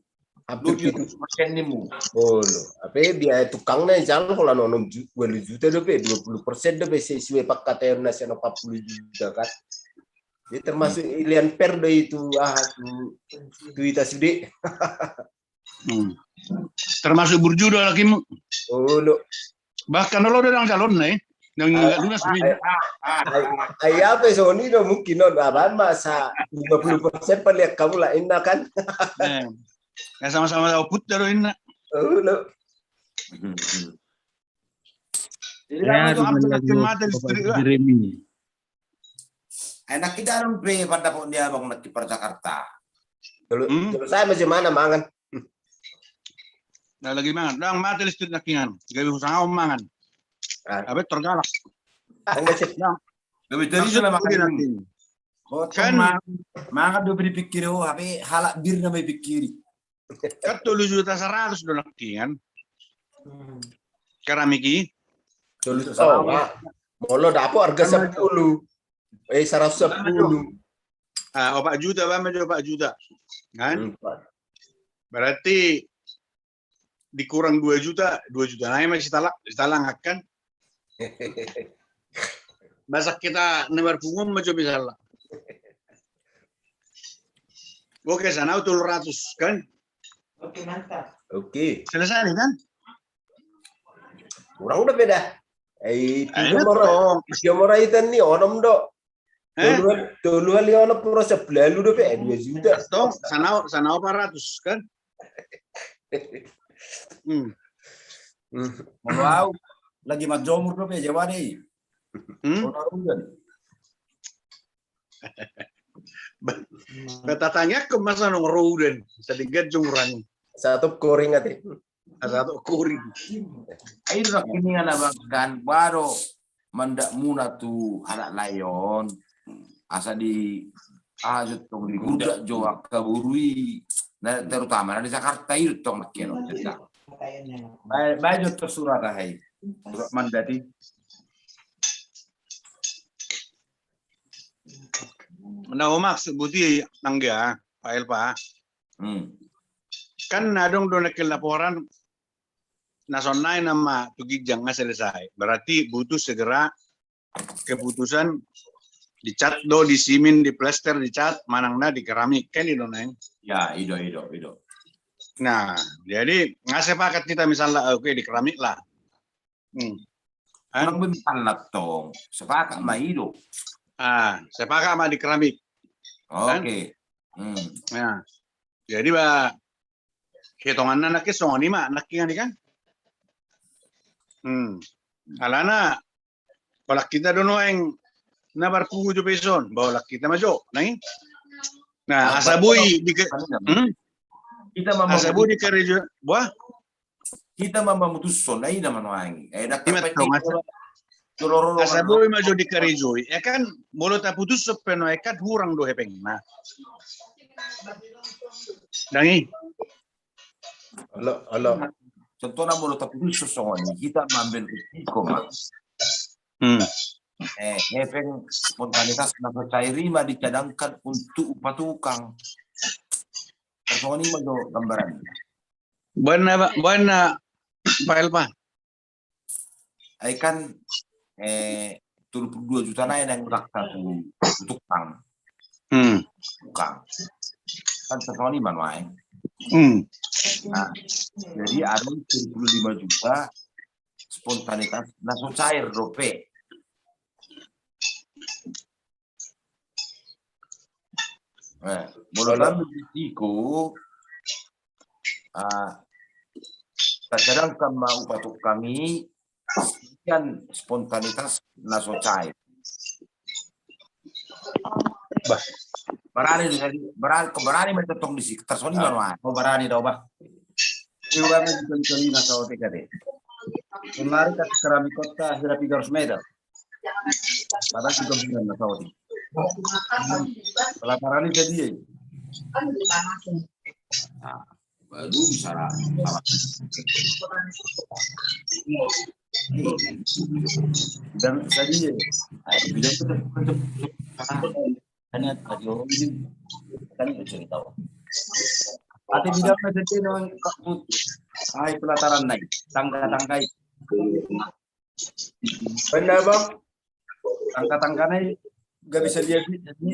hampir pitu persen ni mu. Olo. Ape biaya tukang na jalo holan onom walu juta dope dua puluh persen dope sesuai pakkateon na sian opat puluh juta kan. Jadi termasuk ilian per do itu aha tu tu ita sude. Termasuk burju do lakimu. Olo. Bahkan olo do dang calon na eh. Dang lunas. Ai apa soni do mungkin on aban masa lima puluh persen paliak kamu lah inna kan. Ya sama-sama oput do inna. Olo. Jadi kan itu ambil lagi mata listrik. Enak kita anu pe pandapot ni abang nak di Jakarta. Kalau saya masih mana mangan. Nah lagi mangan, dang mate listrik nakingan. Gabe husang au mangan. Abe tergalak. Gabe tadi sudah makan. Kan mangan do dipikiri oh, abe halak bir na dipikiri. Kan tolu juta saratus do nakingan. Keramik i. Tolu juta. Molo dapot harga sepuluh. Eh saratus sepuluh. Ah opat juta bang aja opat juta. Kan? Berarti dikurang dua juta, dua juta nai ma sitalang, sitalang kan. Masa hita na marpunguan ma jo misalna. Oke, sana tolu ratus kan. Oke, mantap. Oke. Selesai kan? Kurang udah beda. Eh, tiga mora, tiga mora itan ni onom do. Eh? Tolu, tolu kali onom pura sepuluh dope, eh, dua juta. Tong, sana, sana empat ratus kan? Hmm. Hmm. Molo au lagi manjomur dope, jawa dei. Hmm? Molo au kan. Ba-, batatangakon masa nong ro udan, sadenggan jong urang. Satu koring ate. Satu koring. Ai do nangkiningan abang kan, baru mandakmuna tu halak lae on. Asa di, ah, jo tong di gudang jo angka boru i. Nah, terutama na di Jakarta i do tong nangkiningan. Bae, bae jo tong surat ahai. Surat mandat i. Na, ho maksud buti nangga, Pak Elva. Hmm. Kan adong do nangkin laporan na sonai nama tu ginjang nga selesai. Berarti butuh segera keputusan dicat do, disimin, diplester, dicat, manang na di keramik. Kan i do, Neng? Ya, i do, i do, i do. Nah, jadi nga sepakat hita misalna, oke, di keramik lah. Hmm. Kan? Orang be misalna tong, sepakat ma i do. Ah, sepakat ma di keramik. Kan? Oke. Hmm. Nah, jadi ba, hitunganna nangkin songon i ma, nangkin kan? Hmm. Alana, holan hita do nuaeng na marpungu jo pe ison, ba holan hita ma jo, nai? Nah, asa boi di ke-, hmm? Asa boi di karejo, buah? Hita ma mamutushon, ai na ma nuaeng. Eh, dak ima tong, asa boi ma jo di karejoi. Ya kan, molo taputushon pe nuaeng kan hurang do hepengna. Dang i. Olo, olo. Contohna molo taputushon songon i, hita ma ambil risiko ma. Hmm. Eh, hepeng spontanitas na so cair i ma dicadangkan untuk upa tukang. Songon i ma jo gambaran. Boan na, Pak, boan na, Pak Elva. Ai kan, eh, tolu pulu dua juta nai naeng ulak satu tukang. Hmm. Tukang. Kan songon i ma nuaeng. Hmm. Nah, jadi adong tolu pulu lima juta spontanitas na so cair dope. Eh, molo taambil risiko, ah, tacadangkan ma upa tukang i, sian spontanitas na so cair. Bah. Barani do tadi, barani, barani ma tong disi, tarsongon i ma nuaeng. Oh, barani do, bah. Iu ba ma di kali-kali na saotik ate. Kemarin kasih keramik kota hira tiga ratus meter. Padahal kita bukan na saotik. Pelataran i jadi. Nah, baru bisa lah. Dan tadi ya, bidang itu kan ada radio ini. Kan itu cerita. Ada bidang ada sih nang Pak Put. Ai pelataran nai, tangga-tangga i. Benar, Bang. Tangga-tangga nai gabe sadia,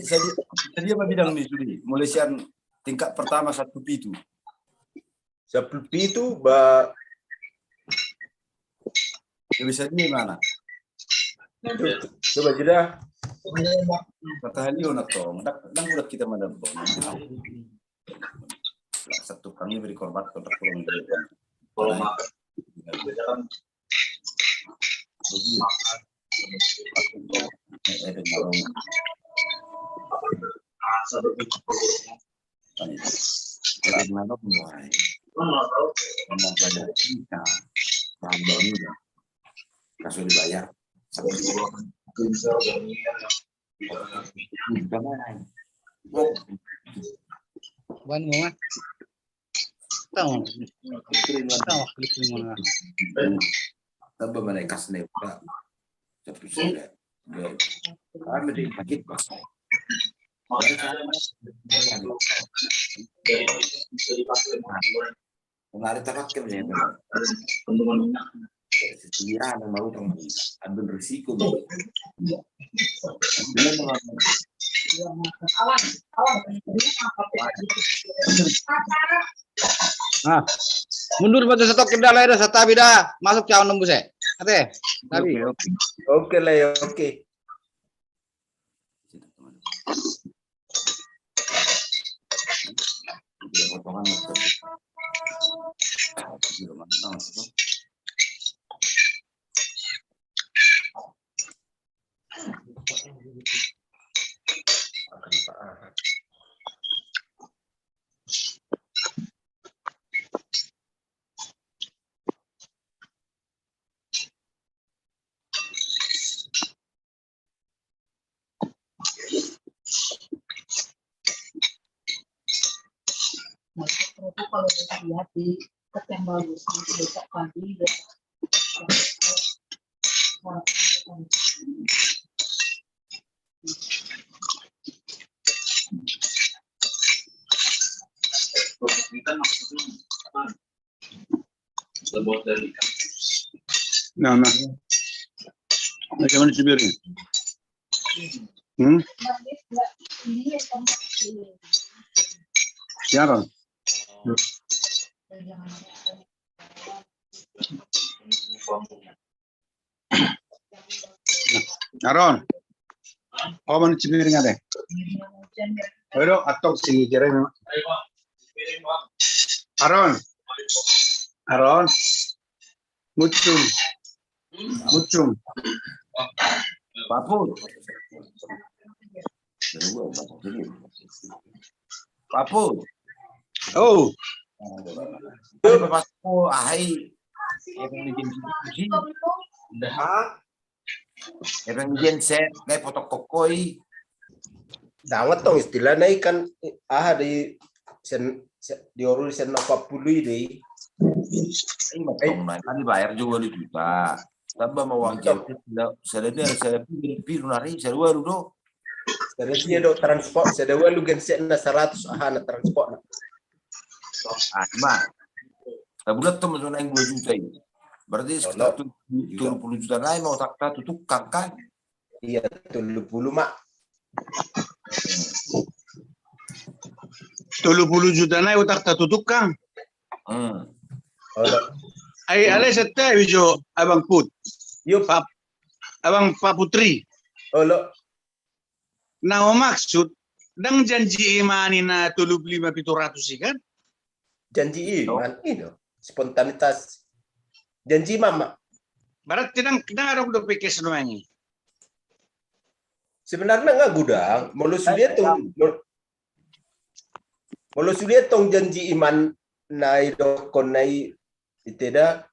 sadia, sadia ma bidang ni sude. Mulai sian tingkat pertama sampulu pitu. Sampulu pitu, ba. Gabe sadia i mana? Coba jeda. Kata halio na tong, ndang, ndang udah kita madapot. Satu kami beri korban, kotak kurang. Kaso dibayar. Wan mo, Mas. Tama. Tama, klik lima. Tambah mana kas ne, Pak? Satu sudah. Kami di paket, Pak. Kemarin terakhir ya. Iya, yang baru teman. Ambil risiko. Nah, mundur batu setok kita lah, ada satabi dah masuk cawan nembus ya. Ate, tapi oke, oke. Oke lah ya, oke. Masuk itu kalau lihat di tempat yang bagus, nanti besok pagi ya. Nah, nah. Bagaimana Sibir ini? Hmm? Siapa? Aron. Oh, mana Sibir ini ada? Ayo, atok sini jere. Aron. Aron. Mucung. Mucung. Papu. Papu. Oh. Papu, ahai. Epeng genset, epeng genset, nai potong kokoi. Dang tong istilahna i kan, aha di sen, di oru di sen opat pulu i do i. Ima tong na kan dibayar juga dua juta. Tamba ma uang genset, sada ni sada piru, piru nari sada ualu do. Sada dia do transport, sada ualu gensetna saratus, aha na transportna. Ah, ima. Sabulan tong ma songon dua juta i. Berarti sekitar tolu pulu juta nai ma utakta tu tukang kan? Iya, tolu pulu ma. Tolu pulu juta nai utakta tu tukang. Hmm. Ai alai setta i jo Abang Put. Yo Pak. Abang Pak Putri. Olo. Na humaksud, dang janji iman i na tolu pulu lima pitu ratus i kan? Janji iman i do, spontanitas. Janji iman ma. Berarti dang, dang adong dope cash nuaeng i. Sebenarna nga godang, molo sude tong, molo sude tong janji iman na idokkon na i. Ite da.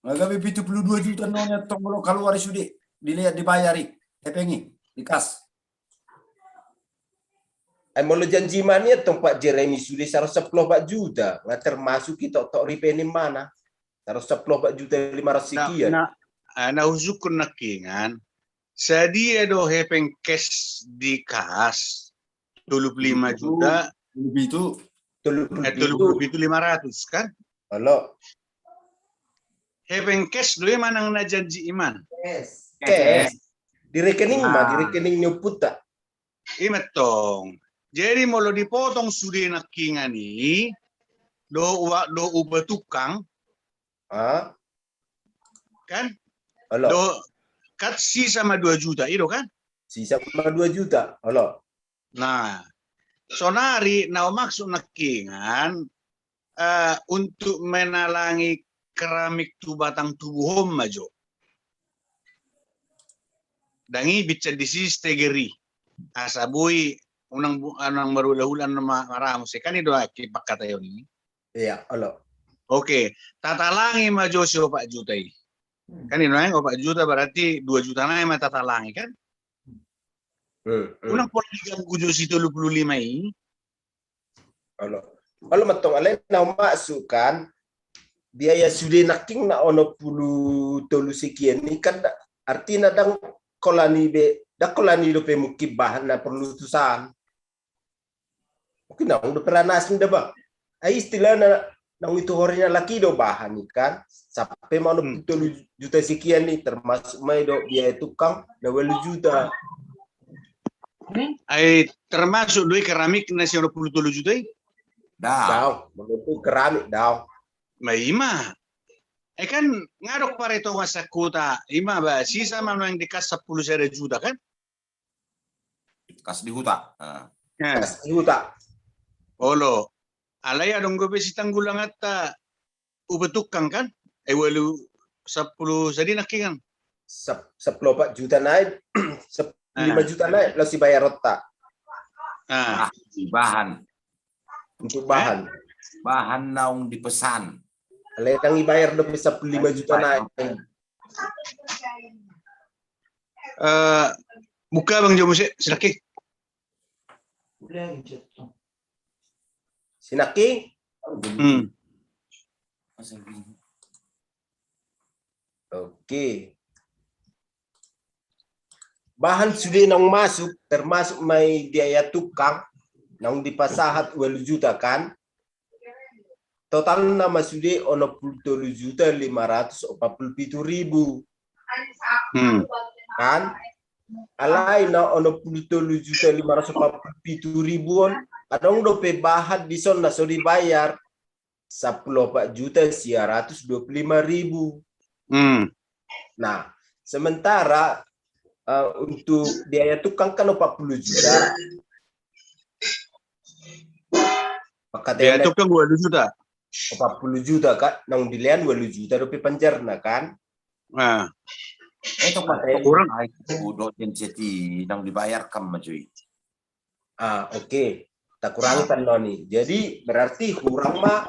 Nga gabe pitu pulu dua juta nuaeng tong molo kaluar i sude. Dilean dibayar i. Hepeng i. Di kas. Ai molo janji iman i tong Pak Jeremy sude saratus sampulu opat juta. Nga termasuk i toktok ripe ni imana. Saratus sampulu opat juta lima ratus sekian. Na, na, na husungkun nangkiningan. Sadia do hepeng cash di kas? Tolu pulu lima juta. Tolu pulu pitu. Tolu pulu pitu lima ratus kan? Olo. Hepeng cash do i manang na janji iman? Cash. Di rekening ma, di rekening ni ompunta. Ima tong. Jadi molo dipotong sude nangkiningan i do uang do upa tukang. Kan? Olo. Do, kan sisa ma dua juta i do kan? Sisa ma dua juta. Olo. Nah, sonari na humaksud nangkiningan, eh, untuk menalangi keramik tu batang tubuhon ma jo. Dang i bicara di sisi tegeri. Asa boi unang, unang marhulahula na maramu se kan i do aki pangkataion i. Iya, olo. Oke, tatalangi ma jo si opat juta i. Kan i nuaeng opat juta berarti dua juta nai ma tatalangi kan? Unang pola diganggu jo si tolu pulu lima i. Olo. Olo ma tong alai na humaksud kan biaya sude nangkin na onom pulu tolu sekian i kan artina dang holan i be, dang holan i dope mungkin bahan na porlu tusan. Oke, naung dope ra na asing da ba. Ai istilahna Naung dituhori na laki do bahan i kan, sampe ma onom pulu tolu juta sekian i, termasuk ma i do biaya tukang na ualu juta. Ai termasuk do i keramik na si onom pulu tolu juta i? Daong. Daong, menurutku keramik daong. Ma i ma. Ai kan nga adong paretongan sangkuta, i ma ba sisa ma naung di kas sampulu sada juta kan? Kas di huta. Nah. Kas di huta. Olo. Alai adong dope sitanggulangan ta upa tukang kan? Ai ualu sampulu sada nangkin kan? Sap-, sampulu opat juta nai, sampulu lima juta nai, laos dibayaronta. Ah. Ah, bahan. Untuk bahan. Bahan naung dipesan. Alai naung dibayar dope sampulu lima juta nai. Eh, buka Bang Jo muse, si nangkin. Si nangkin? Hmm. Oke. Bahan sude naung masuk, termasuk ma i biaya tukang, naung dipasahat ualu juta kan? Totalna ma sude onom pulu tolu juta lima ratus opat pulu pitu ribu. Hmm. Kan? Alai na onom pulu tolu juta lima ratus opat pulu pitu ribu on, adong dope bahan dison na so dibayar sampulu opat juta sia ratus dua pulu lima ribu. Hmm. Nah, sementara, eh, untuk biaya tukang kan opat pulu juta. Biaya tukang ualu juta. Opat pulu juta kan, naung dilean ualu juta dope panjarna kan. Nah. Eh, itu kurang. Ai, udo N C T naung dibayarkan ma jo i. Ah, oke. Takurangi tano ni. Jadi berarti kurang ma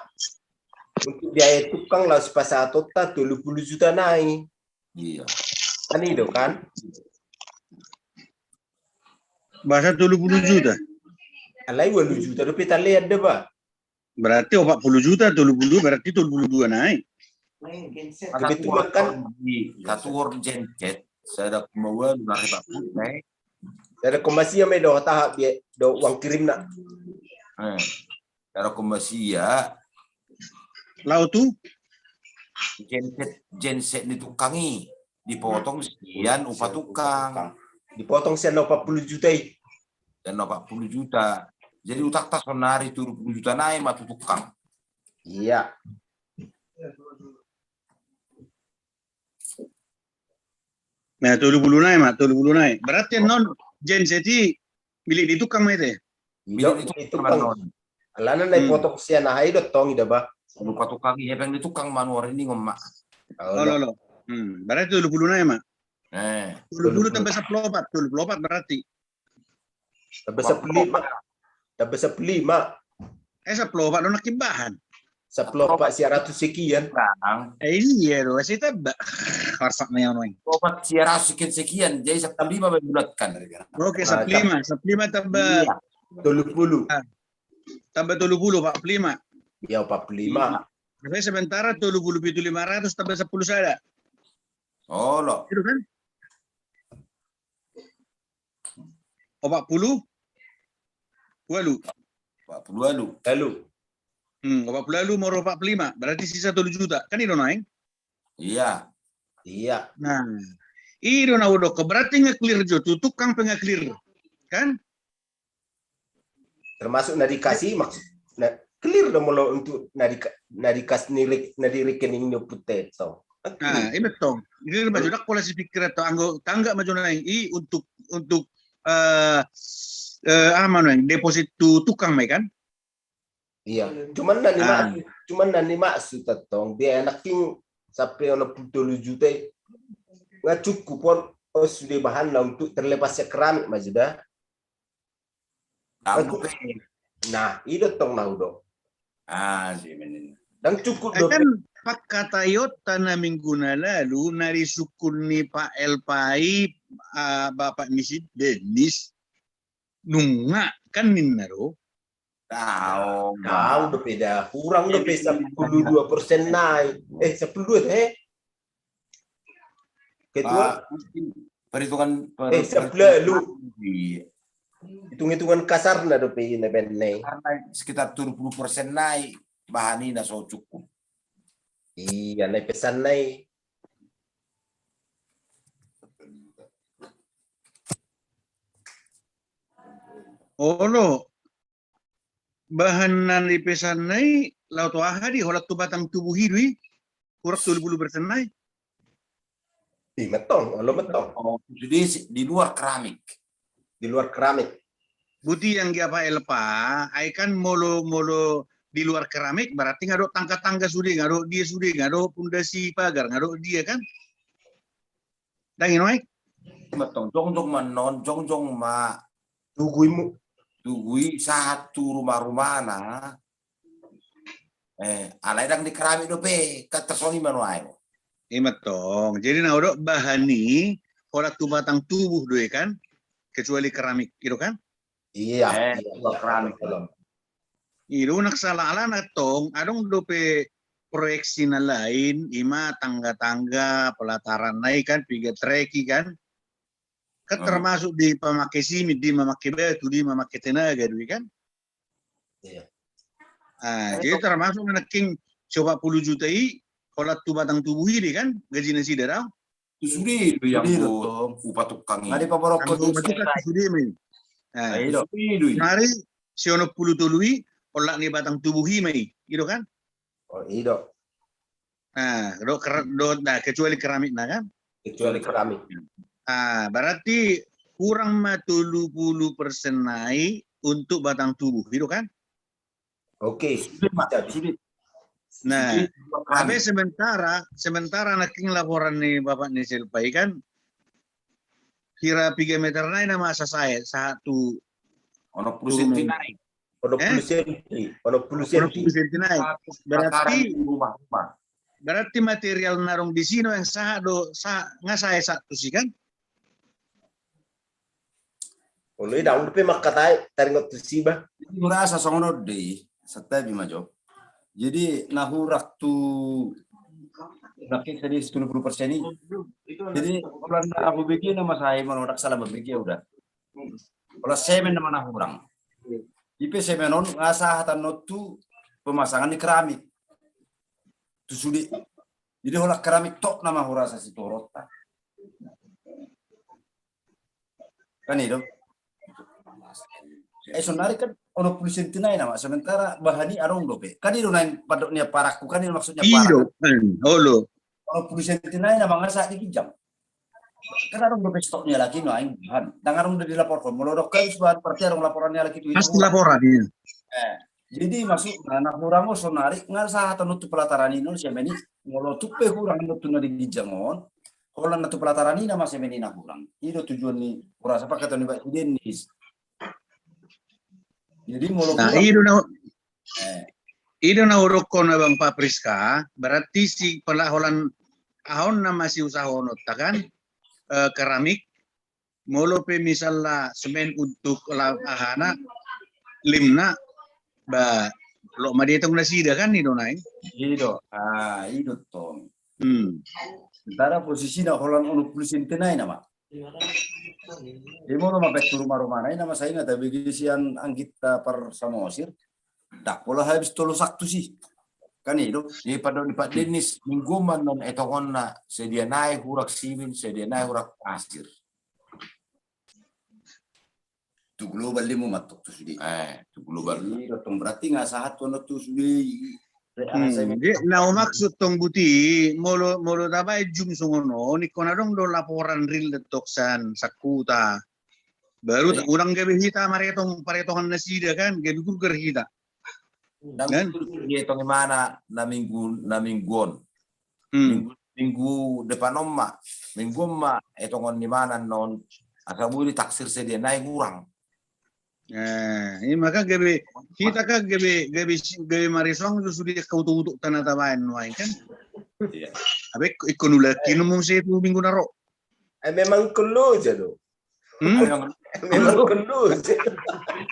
untuk biaya tukang laos pasahatonta tolu pulu juta nai. Iya. Kan i do kan? Boasa tolu pulu juta? Alai ualu juta dope talean da ba. Berarti opat pulu juta, tolu pulu, berarti tolu pulu dua nai. Kebetulan kan. Katuor genset, sada koma ualu na ripat putih. Sada koma sia ma i do tahap dia, do uang kirimna. Eh, sada koma sia. Laho tu? Genset, genset ni tukang i. Dipotong sian upa tukang. Dipotong sian opat pulu juta i. Sian opat pulu juta. Jadi utangta sonari tolu pulu juta nai ma tu tukang. Iya. Nah, tolu pulu nai ma, tolu pulu nai. Berarti non genset i milik ni tukang ma i te? Milik ni tukang. Alana na dipotong sian aha i do tong i da ba. Upa tukang i, hepeng ni tukang manuar ini ngomma. Olo, olo. Hmm, berarti tolu pulu nai ma. Eh. Tolu pulu tambah sampulu opat, tolu pulu opat berarti. Tambah sampulu lima. Tambah sampulu lima. Eh, sampulu opat do nangkin bahan. Sampulu opat sia ratus sekian. Eh, iya do, asa tambah. Warsak na yang noing. Opat sia ratus sekian sekian, jadi sampulu lima ma bulatkan. Oke, sampulu lima, sampulu lima tambah. Iya. Tolu pulu. Ah. Tambah tolu pulu, opat pulu lima. Iya, opat pulu lima. Tapi sementara tolu pulu pitu lima ratus tambah sampulu sada. Olo. Itu kan? Opat pulu ualu. Opat pulu ualu. Ualu. Hmm, opat pulu ualu molo opat pulu lima, berarti sisa tolu juta. Kan i do naeng? Iya. Iya. Nah, i do na hudok, berarti nga clear jo tu tukang pe nga clear. Kan? Termasuk na dikasi maksud, na clear do molo untuk na di, na dikas ni re-, na di rekening ni ompunta i tong. Nah, i ma tong. Clear ma jo, ndang pola si pikiran tong, anggo tangga ma jo naeng i untuk, untuk, eh, eh, aha ma naeng, deposit tu tukang ma i kan? Iya. Cuman na ni maksud, cuman na ni maksud tong biaya nangkin sampe onom pulu tolu juta i. Nga cukup on, on sude bahanna untuk terlepas sian keramik ma jo da. Nah, i do tong na hudok. Ah, si menin. Ndang cukup do. Kan pangkataionta na minggu na lalu, na disungkun ni Pak Elpa i, ah, bapak ni si Dennis, nunga kan ninna do. Daong. Daong dope da, kurang dope sampulu dua persen nai. Eh, sampulu dua, eh. Ketua. Ah, perhitungan per-, eh, sampulu ualu. Iya. Hitung-hitungan kasarna dope i na baen nai. Karena sekitar tolu pulu persen nai. bahan i na so cukup. Iya, na i pesanna i. Olo, bahan na i pesanna i, laho tu aha di, holan tu batang tubuh i do i, hurang tolu pulu persen na i. Ima tong, olo ma tong. Oh, jadi si-, di luar keramik. Di luar keramik. Buti yang dia pakai lepa, ai kan molo, molo di luar keramik, berarti nga dok tangga-tangga sude, nga dok dia sude, nga dok pondasi pagar, nga dok dia kan. Dang ino ai? Ima tong, jongjong ma non, jongjong ma. Tugu i mu. Tugu i sahat tu rumah-rumahna. Eh, alai dang di keramik dope, kan tarsongon i ma nuaeng. Ima tong. Jadi na hudok bahan i, holan tu batang tubuh do i kan, kecuali keramik, i do kan? Iya, eh, iya, keramik. Iya. I do, unang salah alana tong, adong dope proyeksi na lain, ima tangga-tangga, pelataran na i kan, piga trek i kan. Kan termasuk di pamake simit, di mamake batu, di mamake tenaga do i kan. Iya. Ah, jadi termasuk na nangkin sia opat pulu juta i, holan tu batang tubuh i do i kan, gaji nasida do. Tu sude do i, anggo upa tukang i. Anggo upa tukang tu sude ma i. Ah, tu sude do i. Nari sia onom pulu tolu i, holan ni batang tubuh i ma i, i do kan? Oh, i do. Nah, do ker-, do, nah, kecuali keramik na kan? Kecuali keramik. Ah, berarti kurang ma tolu pulu persen na i untuk batang tubuh, i do kan? Oke. Sude ma, sude. Nah, tapi sementara, sementara nangkin laporan ni bapak ni Selpa i kan, kira piga meter na i na masa sae, sahat tu onom pulu senti na i. Onom pulu senti, onom pulu senti. Onom pulu senti na i. Berarti, berarti material na adong disi nuaeng sahat do, sa-, nga sae sahat tusi kan? Olo, i dang dope mangkatai, taringot tusi bah. Jadi hurasa songon on do i, santabi ma jo. Jadi na hurang tu, nangkin tadi tolu pulu persen i. Jadi holan na hubege na masa i, molo dang salah mambege uda. Holan semen nama na hurang. I pe semen on nga sahat annon tu pemasangan ni keramik. Tu sude. Jadi holan keramik tok nama hurasa situhoronta. Kan i do. Eh, sonari kan onom pulu senti na i nama, sementara bahan i adong dope. Kan i do naeng pandok ni aparanku, kan i do maksudnya. I do, parang. Kan, olo. Onom pulu senti na i nama nga sahat di ginjang. Kan adong dope stok ni halak i nuaeng bahan. Dang adong do dilaporhon. Molo dok habis bahan, berarti adong laporan ni halak i tu. Pasti laporan, iya. Eh, jadi maksudna na hurang on sonari nga sahat annon tu pelataran i non semen i, molo tung pe hurang annon tu na di ginjang on, holan na tu pelataran i nama semen i na hurang. I do tujuan ni hurasa pangkataion ni Pak Dennis. Jadi molo nah, hurang i do na Eh. I do na hudokkon, Bang Pak Priska, berarti si pelaholan aha on nama siusahononta kan, eh, keramik, molo pe misalna semen untuk la-, ahana, limna, ba, loas ma dietong nasida kan, i do naeng. I do, ah, i do tong. Hmm. Sementara posisina holan onom pulu senti na i nama. Jadi molo mambaen tu rumah-rumahna i nama, sai na tabege sian anggita par Samosir, dang pola habis tolu sahat tusi. Kan i do. Jadi pandok ni Pak Dennis, minggu on ma non etongonna, sedia nai hurang simin, sedia nai hurang pasir. Tu global demo mantong tu sude. Eh, tu global. Jadi, dotong berarti nga sahat tu, tu sude. Hmm, jadi, na humaksud tong buti, molo, molo tabaen jum songon on, ingkon adong do laporan ril dotong sian sangkuta. Baru unang gabe hita maretong, paretongan nasida kan, gabe gurgar hita. Kan? Dietong imana na minggu, na minggu on. Hmm. Minggu, minggu depan on ma, minggu on ma etongon ni mana non, asa boi ditaksir sedia nai hurang. Eh, i maka gabe, hita kan gabe, gabe, gabe marisong tu sude angka utuk-utuk na tabaen nuaeng kan. Iya. Abe ikon ulang kinum muse tu minggu na ro. Eh, memang kelo ja do. Hmm? Memang kelo ja.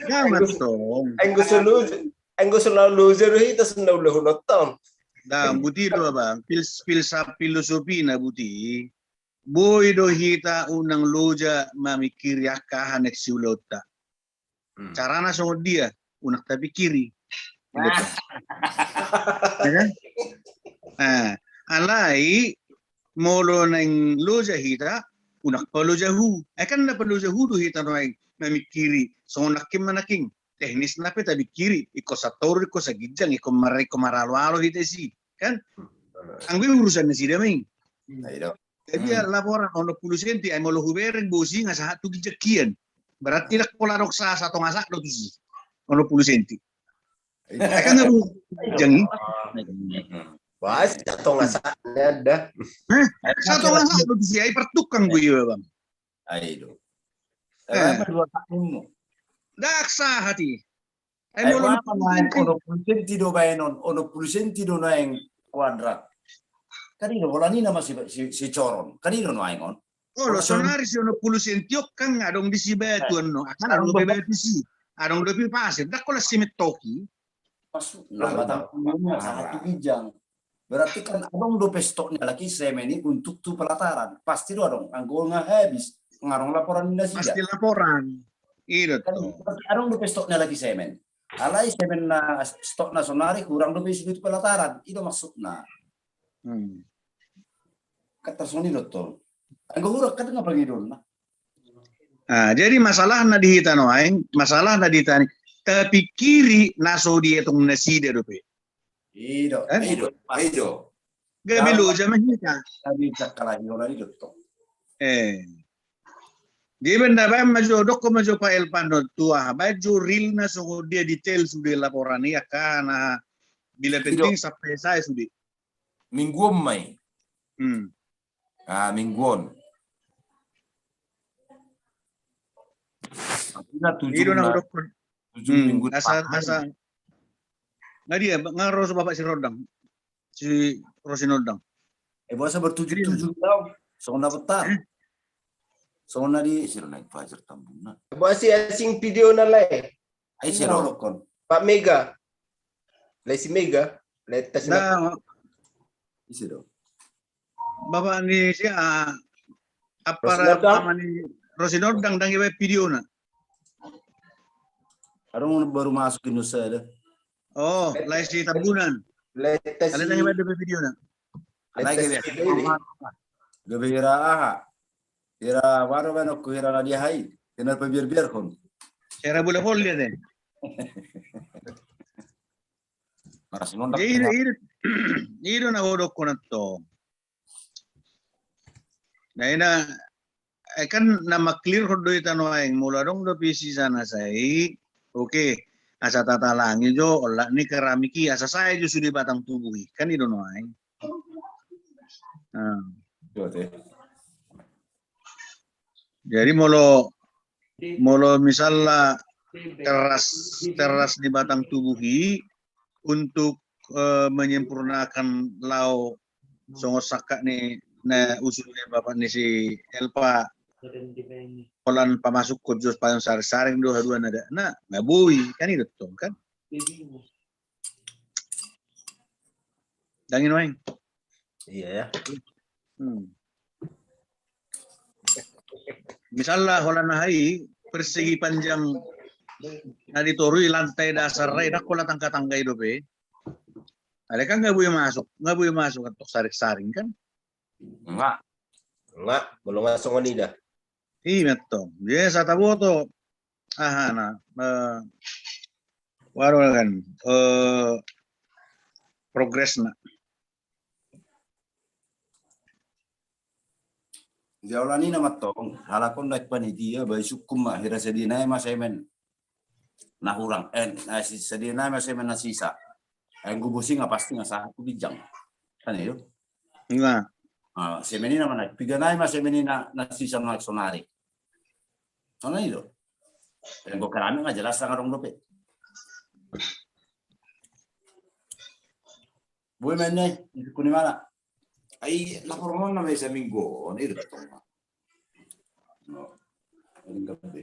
Gamat tong. Anggo selalu, anggo selalu ja do hita senda ulah hunotong. Nah, buti do, Bang. Fils-, filsaf-, filosofina buti. Boi do hita unang loja mamingkiri angka aha na siulaonta. Hmm. Carana songon dia, unang tapingkiri. Nah. Ya kan? Nah, alai molo naeng loja hita, unang paloja hu. Eh, kan na paloja hu do hita nuaeng mamingkiri, songon nangkin ma nangkin. Teknisna pe tabingkiri, ingkon satoru, ingkon saginjang, ingkon mar-, ingkon maraloalo hita disi, kan? Anggo i urusan nasida ma i. Nah, i do. Jadi, hmm, laporan onom pulu senti, ai molo hubereng bosi nga sahat tu ginjang hian. Berarti ndang pola adong sa-, satonga sahat do tusi. Onom pulu senti. Ai kan harus ginjang i. Bah, satonga sahat ni da. Hah? Satonga sahat do tusi, ai partukang gue, Bang. Ai do. Eh. Ndang sahat i. Ai molo onom pulu senti do baenon, onom pulu senti do naeng kuadrat. Kan i do, holan i nama si, si, si coron. Kan i do nuaeng on. Olo, sonari si onom pulu senti on kan adong di si batu annon. Kan adong dope batu si. Adong dope pasir. Ndang holan simentohi. Pas, nah, sahat tu ginjang. Berarti kan adong dope stokna lagi semen i untuk tu pelataran. Pasti do adong. Anggo nga habis, nga adong laporan ni nasida. Pasti laporan. I do. Kan berarti adong dope stokna lagi semen. Alai semen na stokna sonari hurang dope isi tu pelataran. I do maksudna. Hmm. Kan tarsongon i do tong. Anggo hurang kan nga pangidoonna. Ah, jadi masalahna di hita nuaeng, masalahna di hita ni, tapingkiri na so dietong nasida dope. I do, kan? I do, i do. Gabe loja ma hita. Gabe cakala i do tong. Eh. Dia benda baen ma jo, dokkon ma jo Pak Elvan do, tu aha, baen jo realna songon dia, detail sude laporan i, angka na bila penting sampai sae sude. Minggu on ma i. Hmm. Ah, minggu on. Artina tujuh, i do na hudokkon. Tujuh minggu asa, asa. Nga dia, nga ro so Bapak Sirondang. Si Rosinondang. Eh, boasa bertujuh-tujuh tau? Songon na botar. Eh? Songon na di, eh, siro naik Fajar Tambuna. Boasa asing video na lae. Ai siro. Pak Mega. Lae si Mega. Lae tas na. Isi do. Bapak ni si, ah, apa nama ni Rosinondang, dang iba videona. Adong baru masuk Indonesia ada. Oh, lae si Tambunan. Lae tas si. Ada dang iba videona. Lae tas si. Gabe hira aha. Hira baru baen ku hira na dia hai. Kena pabiar-biarhon. Hira bola voli dia deh. Marasi nondak. Jadi, i do, i do na hudokkon antong. Nah, ina, eh, kan na mangklirhon do hita nuaeng, molo adong dope isi sana sai, oke, asa tatalangi jo olat ni keramik i, asa sae jo sude batang tubuh i, kan i do nuaeng. Nah. Jadi molo, molo misalna teras, teras ni batang tubuh i untuk, eh, menyempurnakan laho songon sangkap ni na usul ni bapak ni si Elpa, holan pamasukkon jo paling saring-saring do haduana da. Nah, nga boi, kan i do tong kan. Dang i nuaeng. Iya ya. Hmm. Misalna holan aha i, persegi panjang na di toru i, lantai dasar i, dang holan tangga-tangga i dope. Alai kan nga boi masuk, nga boi masuk antong saring-saring kan. Nga. Nga, molo nga songon i da. I ma antong. Dia sataboto. Aha na, eh, waru kan, eh, progresna. Dia holan i nama antong, halak on naik panitia, bai sungkun ma, hira sadia nai ma semen na hurang, eh, na si-, sadia nai ma semen na sisa. Anggo bosi nga pasti nga sahat tu ginjang. Kan i do? Nga. Ah, semen i nama naik. Piga nai ma semen i na, na sisa na sonari. Sonari do. Anggo keramik nga jelas nga adong dope. Boi ma i, ikuni mana? Ai laporan on nama i saminggu on, i do tong. No. Paling gabe.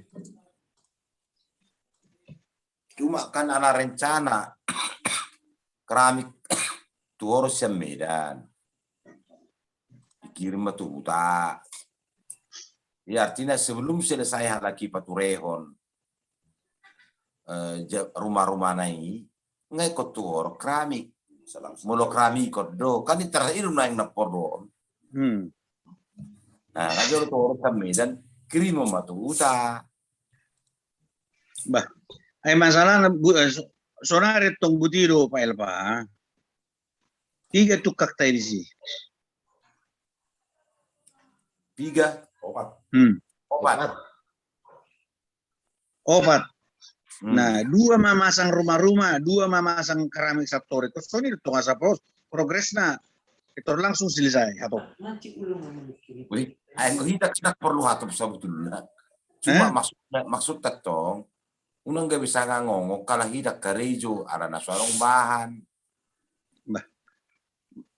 Cuma kan ala rencana keramik tu Oros sian Medan dikirim ma tu huta. Ya, artina sebelum selesai halak i paturehon, eh, ja-, rumah-rumahna i, nga ingkon tu horong keramik. Molo keramik ingkon do, kan i tarhidung naeng na porlu on. Hmm. Nah, na jolo tu horong sambilan, kirim ma tu huta. Bah, ai masalah na bu-, eh, so-, sonari tong buti do Pak Elva. Tiga tukang tai disi. Tiga, opat. Hmm. Opat. Opat. Hmm. Nah, dua mamasang ruma-ruma, dua mamasang keramik satori. Terus songon i do tong asa pros-, progresna. Itu langsung selesai, hatop. Wih, ai hita tidak perlu hatop sebetulna. Cuma maksud, maksud tong, unang gabe sanga ngongok, kala hita karejo, ala na so adong bahan. Bah.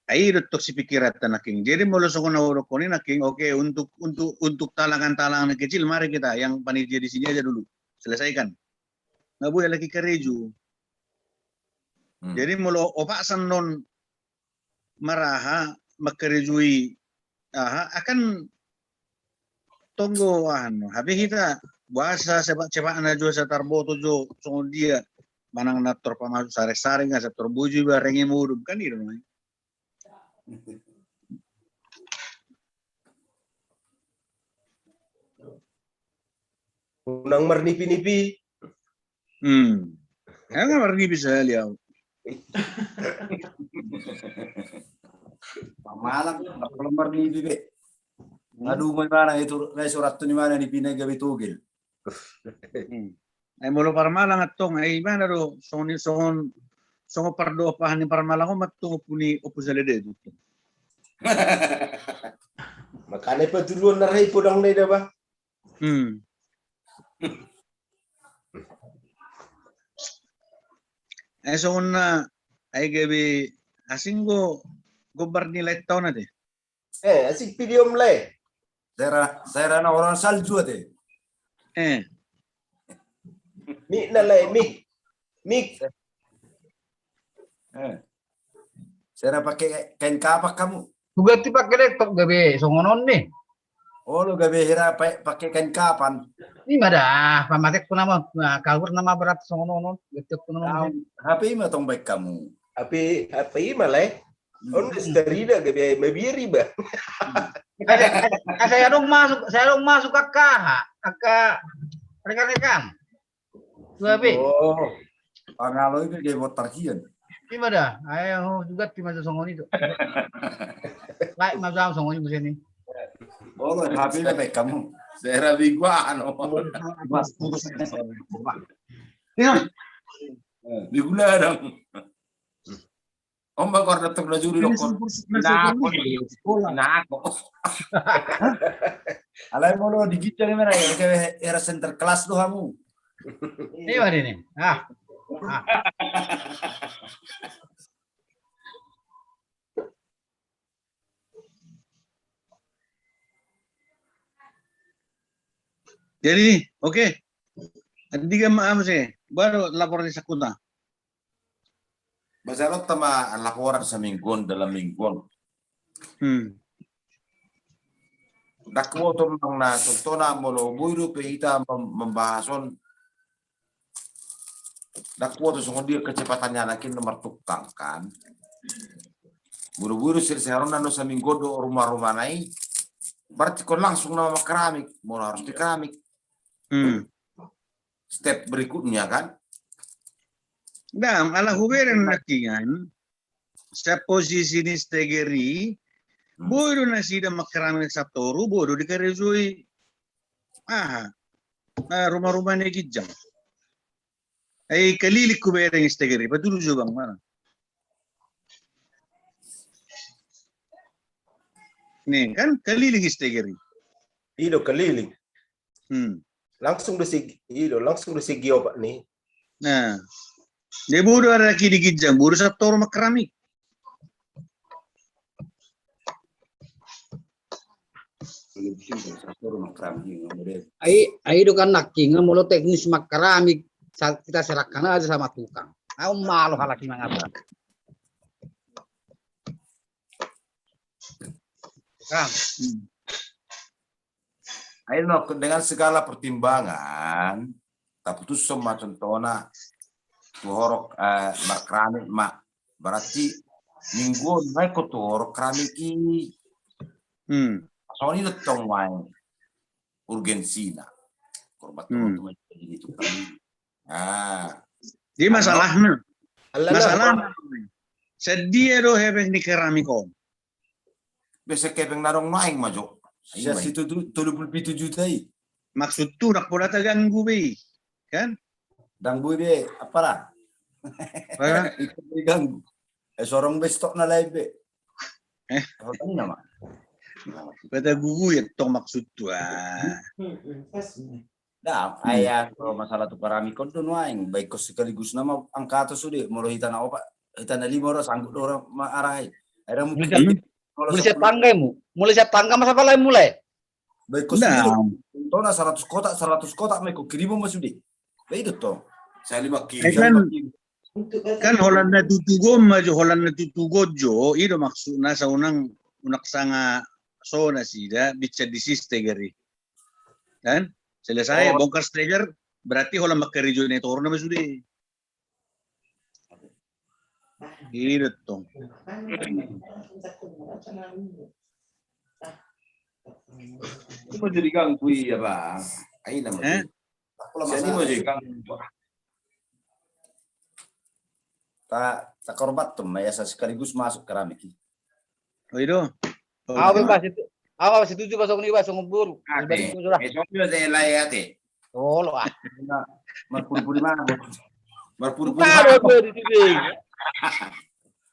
Ai do tong sipikiranta nangkin. Jadi molo songon na hudokkon i nangkin, oke, untuk, untuk, untuk talangan-talangan kecil, mari kita yang panitia di sini aja dulu selesaikan. Nga boi halak i karejo. Hmm. Jadi molo opat san non maraha, mangkarejoi, aha, akan tonggo, aha, no, hape hita, boasa sepak-sepakna jo, asa tarboto jo songon dia, manang na tor pamasuk sareng-sareng, asa tor boi jo iba renge modom, kan i do. Unang marnipi-nipi. Hmm. Nga marnipi sahali au. Parmalang, nga pola marnipi be. Hmm. Aduh, mai mana itu, na surat tu ni mana nipina gabe togel. Hmm. Ai molo parmalang antong, ai mana do, songon, songon, songon pardopahan ni parmalang on ma antong ompu ni, ompu Salede tu. Makana i patuluan na rai podang na i da, bah. Hmm. Eh, songon na, ai gabe asing do gombar ni lae tona te. Eh, asing pidiom lae. Sera, sera na orang salju ate. Eh. Mik na lae, mik. Mik. Eh. Sera pakai kain kapan kamu? Bukan ti pakai laptop gabe songon on ni. Oh, lo gabe hira pa-, pakai kain kapan? Ima da, pamatekku nama, na, kaur nama berat songon on, laptopku nama. H P ima tong baen kamu. H P, H P ima lae. Hmm. On da starida gabe mabiri ba. Saya, saya dong masuk, saya dong masuk angka, angka rekan-rekan. Dua B. Oh. Pangalo itu dia buat tarhian. Ima da, ayo juga tim aja songon itu. Like macam songon itu sini. Oh, H P-nya baik kamu. Saya rabi gua anu. Mas, ya. Di gula dong. Om ba kor datuk na juri dokon. Nako. Nako. Alai molo di ginjang mana ya? Kayak era center kelas tuh kamu. Iya, ini. Ah. Ah. Jadi, oke. Tiga ma-, apa sih? Baru lapor di Sakuta. Basalot sama laporan semingguan dalam mingguan. Hmm. Ndang huboto nang na contohna molo boi dope hita mem-, membahas on. Ndang huboto songon dia kecepatannya, lakin nomor tukang kan. Buru-buru sir seharusnya no seminggu do rumah-rumah nai. Berarti kau langsung nama keramik, molo harus di keramik. Hmm. Step berikutnya kan. Nah, ala hubereng nangkin. Sian posisi ni Steger i, hmm, boi do nasida mangkeramik satoru, boi do dikarejoi. Aha. Ah, rumah-rumah ni ginjang. Ai keliling hubereng Steger i, paturu jo bang mana. Nih kan keliling Steger i. Ido keliling. Hmm. Langsung do segi, ido, langsung do segi opat ni. Nah. Dia bodo ada ki di ginjang, bodo satoru mangkeramik. Ai, ai do kan nangkin, molo teknis mangkeramik, sa-, kita serahkan aja sama tukang. Au malo halak i mangapa. Tukang. Hmm. Akhirnya dengan segala pertimbangan, taputushon ma contohna, tu horong, eh, markeramik ma. Berarti minggu on ma ingkon tu horong keramik i. Hmm. Songon i do tong nuaeng urgensina. Korban Hmm. Teman-teman jadi itu kan. Ah. Jadi masalahna, masalahna, sadia do hepeng ni keramik on? Biasa hepeng na adong nuaeng ma jo. Sian si tolu pulu pitu juta i. Maksudhu ndang pola taganggu be i, kan? Ndang boi be, apa ra? Apa? Itu diganggu. Eh, sorong be stokna lain be. Eh? Apa tadi nama? Beta gugu ya tong maksudhu, ah. Dah, hmm. Ai anggo masalah tu keramik on do nuaeng, baen sekaligus nama angka tu sude, molo hita na opat, hita na lima ora sanggup do ora ma-, arahai. Akhirnya mungkin mulai sian tangga mu, mulai sian tangga masa pala mulai. Baen sude. Contohna saratus kotak, saratus kotak ma ingkon kirimon ma sude. Baen do tong. Saya lima kilo. Kan holan na tutugon ma jo, holan na tutugon jo, i do maksudna, sa unang, unang sanga so nasida bicara di si steger i. Kan? Selesai, bongkar steger, berarti holan mangkarejo ni toru nama sude. I do tong. Ini mau jadi ganggu ya, Bang. Aina mau. Eh? Jadi mau jadi ganggu. Ta, ta korban tu, ma ya sekaligus masuk keramik i. Oh, i do. Au pe pasti tu, au pasti tuju pasok ni pasok ngubur. Ate. Ate. Olo ah. Marpurpuri ma. Marpurpuri ma.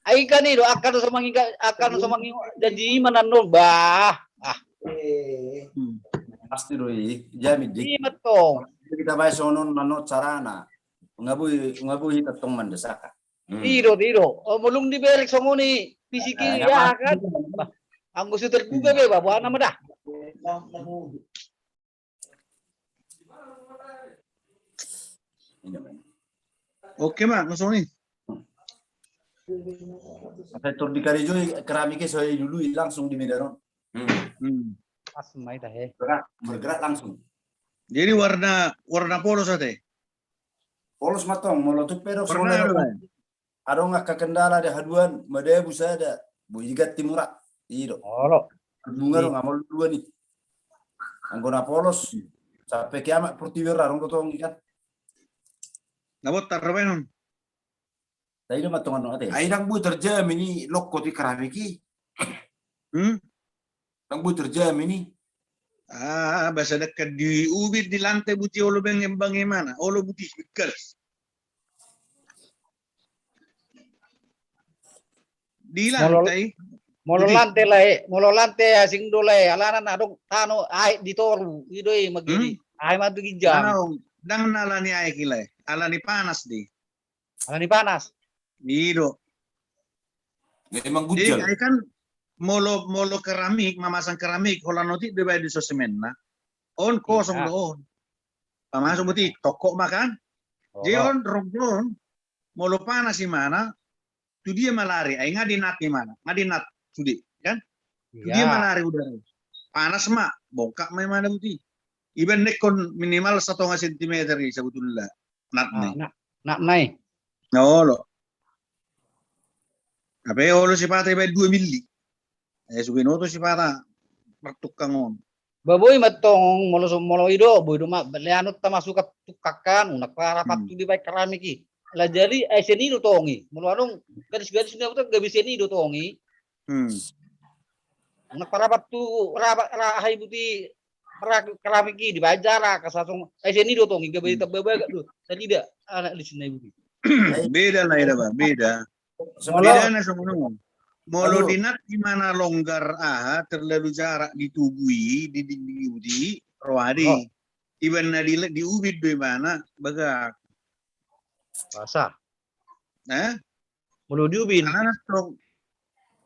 Ai kan i do, akan so mangi, akan so mangi, jadi i ma nanon bah. Ah. Pasti do i, jamin di. I ma tong. Kita baen songon nanon carana. Nga boi, nga boi hita tong mandasaka. I do, i do. Molo dung diberek songon i, fisik i ya kan. Anggo so terbuka be, bah, boha nama dah. Oke ma, langsung ni. Asa tur dikarejoi keramik i, so dilului langsung di medan on. Pas ma i tahe. Bergerak, bergerak langsung. Jadi warna, warna polos ate. Polos ma tong, molo tu pe do songon i. Adong angka kendala di haduan, madabu sada, boi diganti mura. I do. Olo. Bunga do nga molo duan i. Anggo na polos, sampe kiamat portibi ra adong do tong i kan. Na bot tarbaenon. Tadi do ma tong ate. Ai ndang boi terjamin i, lokko tu keramik i. Hmm? Ndang boi terjamin i. Ah, bahasa dekat di ubit di lantai buti olo beng embang imana, olo buti bekas. Di lantai. Molo lantai lae, molo lantai asing do lae, alana na adong tano aek di toru, i do i magiri. Hmm? Aek ma tu ginjang. Ndang na alani aek i lae, alani panas di. Alani panas. I do. Memang gujal. Jadi, ai kan molo, molo keramik, mamasang keramik, holan otik do baen di so semenna. On kosong do on. Pamasuk buti, tokok ma kan. Jadi on ronggo on, molo panas imana, tu dia ma lari, ai nga dinat imana, nga dinat sude kan. Tu dia ma lari udara. Panas ma, bongkak ma imana buti. Ibaen ingkon minimal satonga sentimeter i sabutulna. Nat ni. Nat nai. Na olo. Hape olo sipata ibaen dua mili. Eh, subenoto sipata martungkang on. Ba boi ma tong molo so, molo i do, boi do ma, leanon ta masuka tungkang kan, unang parapat tu dibaen keramik i. Lah jadi, eh, sian i do tong i. Molo adong gadis-gadis na utang gabe sian i do tong i. Hmm. Unang parapat tu rapat, ra, ahai buti, ra, keramik i dibaen jara, kasasong, eh, sian i do tong i, gabe tamba bagak do. Tadi da, anak di sini buti. Beda lah, beda, Bang, beda. Beda na songon on. Molo dinat imana longgar aha, terlalu jarak di tugu i, di, di, di, di, roha di. Ibaen na di, di ubit do imana, bagak. Puasa. Eh? Molo di ubin. Alana tong,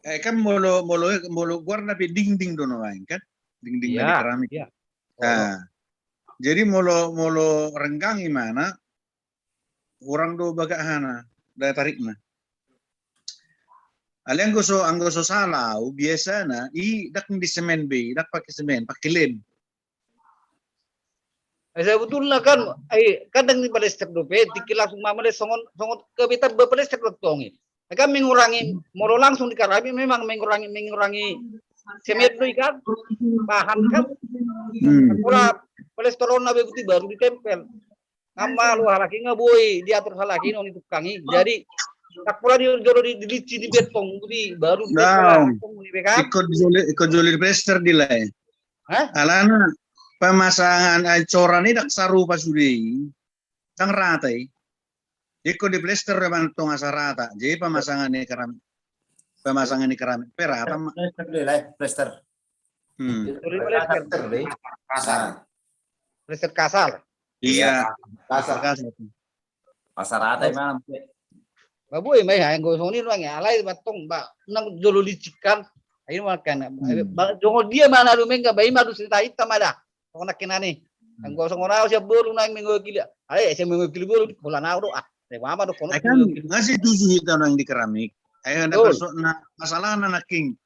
eh, kan molo, molo, molo goarna pe dingding do nuaeng kan? Dingding na di keramik. Iya. Nah, jadi molo, molo renggang imana, hurang do bagak ahana, daya tarikna. Alai anggo so, anggo so sala au, biasana i ndang di semen be, ndang pake semen, pake lem. Eh, sebetulna kan, eh, kadang ni palester dope, tingki langsung mamales songon, songon kebetan ba palester dope tong i. Eh, kan mengurangi, molo langsung di keramik memang mengurangi, mengurangi semen do i kan, bahan kan. Hmm. Pola palester on na bebuti baru ditempel. Nama lu halak i nga boi diatur halak i noni tukang i. Jadi tak pola di jolo di, di licin di betong di baru di Nah. betong di bekan. Ikut joli, ikut joli di plester di lai. Hah? Alana pemasangan ancoran i dak sarupa sude i. Tang rata i. Ikut di plester memang tong asa rata. Jadi pemasangan ni keramik. Pemasangan ni keramik. Pe rata ma. Plester di lai, plester. Hmm. Joli plester. Plester di. Kasar. Plester kasar. Iya. Kasar. Kasar. Kasar. Pasar rata emang. Ba boi ma i, anggo songon i nuaeng, alai ba tong ba nang jolo licin kan. Ai ma kan. Hmm. Ba jolo dia ma na dumenggan ba i ma du cerita hita ma da. Songon nangkin i. Hmm. Anggo songon au sian boru nuaeng mengokili. Alai sian mengokili boru di holan au do ah. Ai mama do kono. Ai kan mengokili. Nga situju hita nuaeng di keramik. Ai na Betul. perso-, na masalahna nangkin.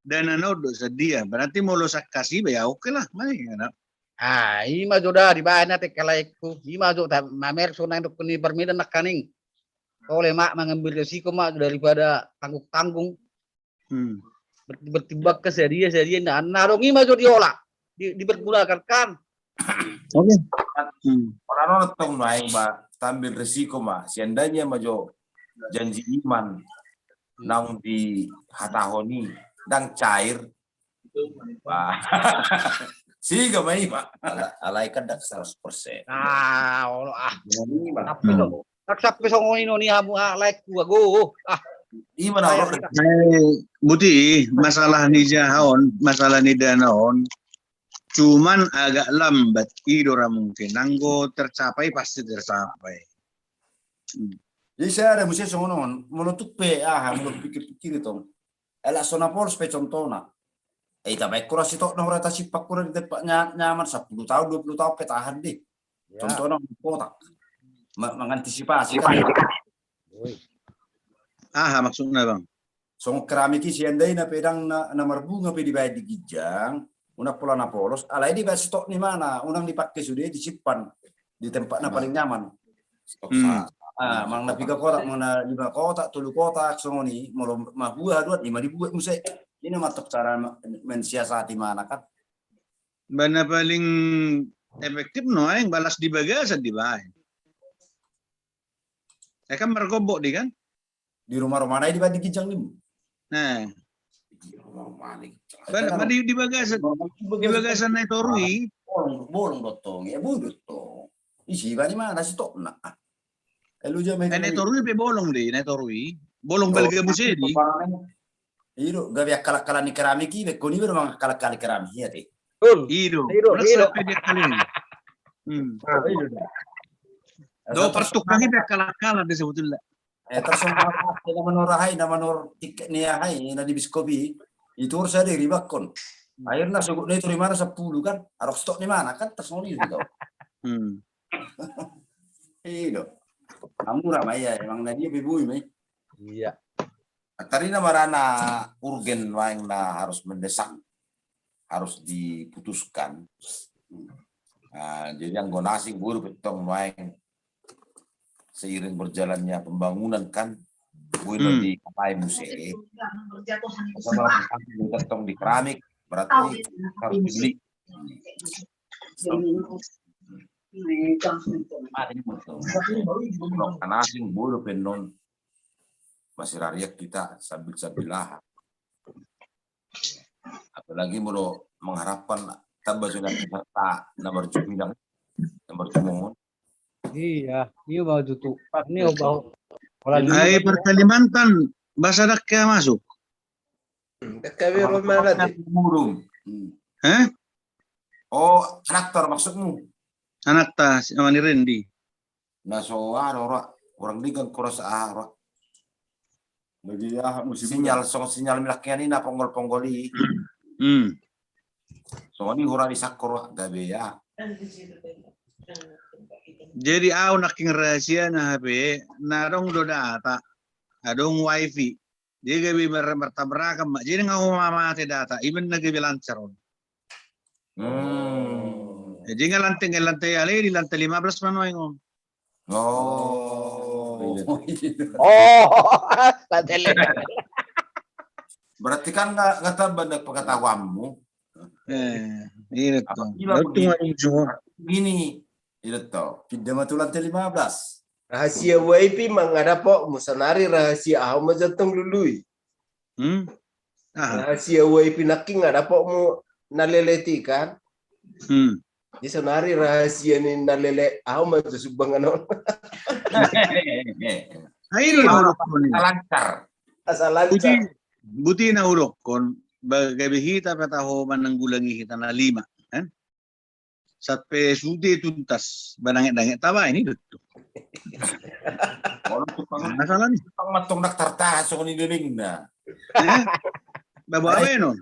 Dana na on do sadia. Berarti molo sangkasi ba ya oke lah. Ma i na. Ah, i ma jo da dibaen ate kalaengku. I ma jo ta mamerso na dokon ni parmedan nangkaning. Ole ma mengambil resiko ma daripada tanggung-tanggung. Hmm. Ber-, bertimbangkan sadia, sadia na, na adong i ma jo diola. Di, dipergunakan kan. Oke. Hmm. Orang-orang tong nuaeng ba taambil resiko ma. Seandainya ma jo janji iman naung dihatahon i ndang cair. Wah. Siga ma i ma. Ala-, alai kan dak seratus persen. Ah, olo ah. Dengan i ma. Tapi Hmm. lo, tak sampai songon i noni hamu ah, laengku ago. Ah. I ma na Ayo, olo. Kita. Eh, buti, masalah ni jaha on, masalah ni dana on. Cuman agak lambat, i do ra mungkin. Anggo tercapai pasti tercapai. Hmm. Jadi sada muse songon on, molo tung pe aha, molo pikir-pikir tong. Ela so na polos pe contohna. Eh, ita baen hura sitokna hura tasimpan hura di tempat nya-, nyaman, sepuluh tahun, dua puluh tahun pe tahan deh. Ya. Contohna kotak. Ma-, mengantisipasi kan. Oi. Aha maksudna, Bang? Songon keramik i seandainya pe ndang na, na marbunga pe dibaen di ginjang, unang pola na polos, alai dibaen stok ni mana, unang dipake sude disimpan di tempat na paling nyaman. Stok Hmm. sa-, Ah, manang na piga kotak, manang na lima kotak, tolu kotak, songon i, molo mabuat, haduan, i ma dibuat muse. I na mantap cara ma-, mensiasati mana kan. Ba na paling efektif nuaeng ba las di bagasan dibaen. Eh, kan margombok di kan? Di rumah-rumah na i dibaen di ginjang ni. Nah. Di rumah-rumah ni. Ba na, ba di, di bagasan, di bagasan na i toru i. Bolong, bolong do tong, ya bodo tong. Isi ba ni mana stok na. Elu jam Eh, na i toru i pe bolong di, na i toru i. Bolong balga muse di. I do, gabe akal-akalan ni keramik i, bekkon i baru mangakal-akali keramik i ate. Betul. I do. I do, i do. Sampai dia kali. Hmm. Ah, i do. Do partukang i pe akal-akalan di sebetulna. Eh, tarsongon aha, na manor aha i, na manor tiket ni aha i, na di biskop i, i toru sada i ribakkon. Akhirna sogot na i toru i mana sepuluh kan, adong stok ni mana kan, tarsongon i do. Hmm. I do. Amura ma ia, emang na dia pe boi ma i. Iya. Tarina marana urgen nuaeng na harus mendesak, harus diputuskan. Nah, jadi anggo na asing boi do pe tong nuaeng seiring berjalannya pembangunan kan, boi do Hmm. dipakai muse. Asal tong di keramik, berarti harus dibeli. Nah, ini betul. Kalau na asing boi do pe non masih rariak kita sambil-sambil aha. Apalagi molo mengharapkan tambah sudah peserta na marjumlah, na marjumongon. Iya, iya mau tutu. Ini obat. Ai per Kalimantan, bahasa dak masuk. Dak kami rumah mana, Dek? Burung. Hmm. Hah? Oh, traktor maksudmu? Anakta, si Amani Rendi. Na so aha ro, orang digang kuras aha ro. Lagi aha musim sinyal, songon sinyal milak kian i na ponggol-ponggol i. Hmm. Songon i hura di sakko ro, gabe ya. Jadi au nangkin rahasia na hape, na adong do data, adong wifi. Jadi gabe mar-, martabrakan ma. Jadi nga ho mamate data, iba na gabe lancar on. Hmm. Jadi nggak lantai, nggak lantai ale, di lantai lima belas ma nuaeng on. Oh. Oh, lantai lima. Berarti kan nggak nggak tambah nggak pengetahuanmu. Eh, ini tuh. Apabila Betul begitu, ada semua. Gini, itu tuh. Pindah ma tu lantai lima belas. Rahasia W I P ma nga dapotmu, saonari rahasia ahu ma jo antong lului. Hmm? Ah, Rahasia W I P nangkin nga dapotmu na leleti kan. Hmm. Jadi saonari rahasia ni na lele ahu ma jo sumbangan on. Ayo na hudokkon ni. Lancar. Asal lancar. Buti, buti na hudokkon, ba gabe hita pe taho mananggulangi hita na lima, kan? Sahat pe sude tuntas, ba danget-danget taba ini betul. Kalau tukang Masalah ni. tukang matong nak tartahan songon i lelengna. Eh? Ba bawa no.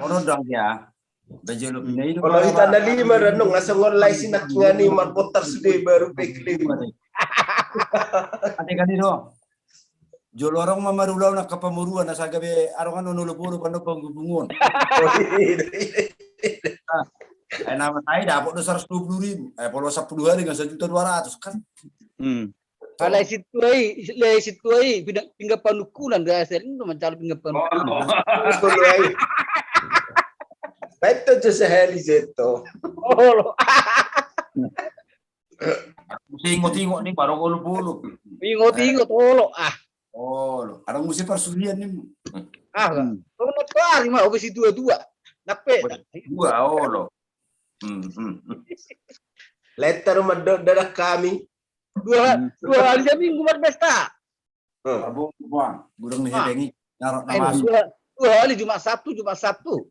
Ono dang ya. Bajolo pindah itu. Kalau hita na lima dan nung asal ngolai si nangkin i marbotar sude baru pekling. Ate kan itu. Jolo arong ma marulaon angka pamoruan asa gabe arong ano nolo bolo pando panggubungon. Eh nama tai dapot do seratus dua puluh ribu. Eh polo sepuluh hari nggak sejuta dua ratus kan. Hmm. Kalau situ ai, le situ ai, pindah pindah panukunan gak sering tu mencari pindah panukunan. Betul ai. Betul tu sehali seto. Oh, Mesti ingot-ingot nih baru bolo-bolo. ingot-ingot olo ah. Oh, lo. Ada mesti parsulian nih. Ah, Hmm. Kau nak keluar mah, oke si dua-dua. Nape? Dua, oh lo. Hmm, hmm. Letter ma do dadak kami. Dua dua hari seminggu mar pesta. Hmm. Tarbo buang, gudang ni hebengi. Narok Eh, nama dua, dua hari Jumat Sabtu, Jumat Sabtu.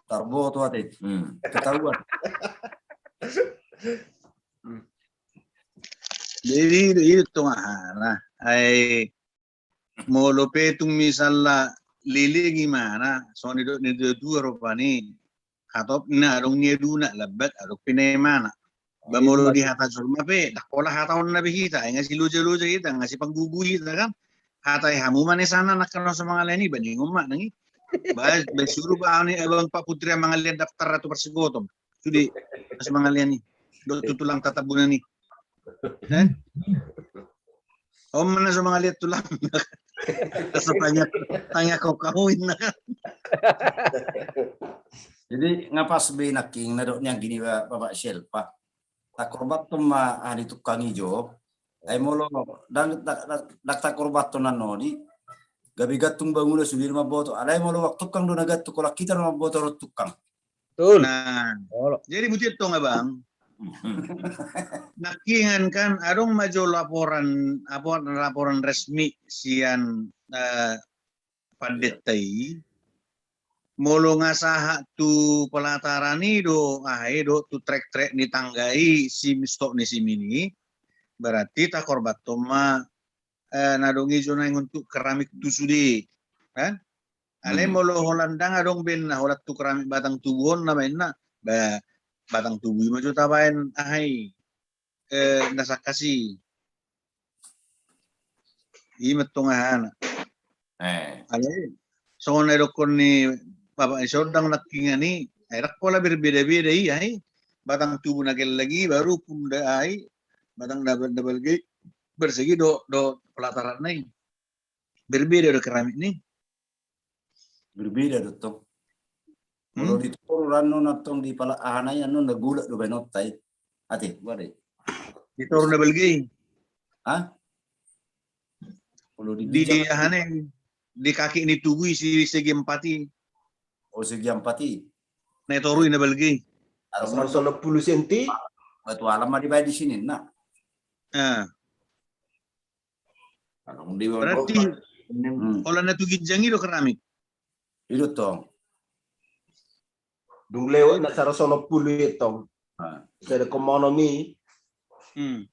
Tarbo tuh ate. Hmm. Ketahuan. Jadi itu mah nah, ai molo pe tung misalna lele gimana, songon didok ni dua-dua rupani. Hatop na adong ni aduna lambat adong pe na imana. Ba molo di hata jolma pe, dak pola hata on na be hita, ai nga si loja-loja hita, nga si panggugu hita kan. Hata i hamu ma na sana nak kena so mangalian i, ba ningon ma nang i. Ba ba suru ba ani abang Pak Putri mangalian daftar ratu parsigotom. Sude pas mangalian i. Dok tu tulang tatabunan i. Eh? Om mana so mangalian tulang. Asa tanya tanya kau kau inna. Jadi nga pas be nangkin na dok nian gini ba- Bapak Selpa. Takorbathon ma ani tukang ijo. Ai molo dang dang dang takorbathon nanoni. Gabe gantung bangunan sudir mamboto. Alai molo wak tukang do na gantung kolak kita na mamboto rot tukang. Betul. Nah, Olo. jadi butir tong abang. Nangkingan kan adong ma jo laporan apa laporan resmi sian eh, pandetta i molo nga sahat tu pelataran i do aha i do tu trek-trek ni tangga i sim stok ni sim ini berarti takorbathon ma eh, na dong ijo na ingon tu keramik tu sude kan ale molo holan dang adong ben na holan tu keramik batang tubuhon na main na ba batang tubuh i ma jo tabaen aha i eh, na sangkasi i ma tong ahana Eh, ale songon na dokkon ni bapak i sodang nangkingan i ai dak pola berbeda-beda i ai batang tubuh na gellang i baru punda ai batang na balga i bersegi do do pelataran na i berbeda do keramik ni berbeda do tong. Molo di toru ranno na tong di pala ahana i annon na gulak do baen onta i. Ate, gua deh. Di toru na balga i. Hah? Molo di Di bijak ahana i, di kaki ni tubuh i si segi empat i. Oh segi empat i. Na i toru i na balga i. Seratus enam puluh senti. Batu alam ma dibaen di sini na. Nah, Adong di berarti Hmm. Holan na tu ginjang i do keramik. I do tong. Dung lewat na saratus onom pulu i tong. Nah. Sada komonom i. Hmm.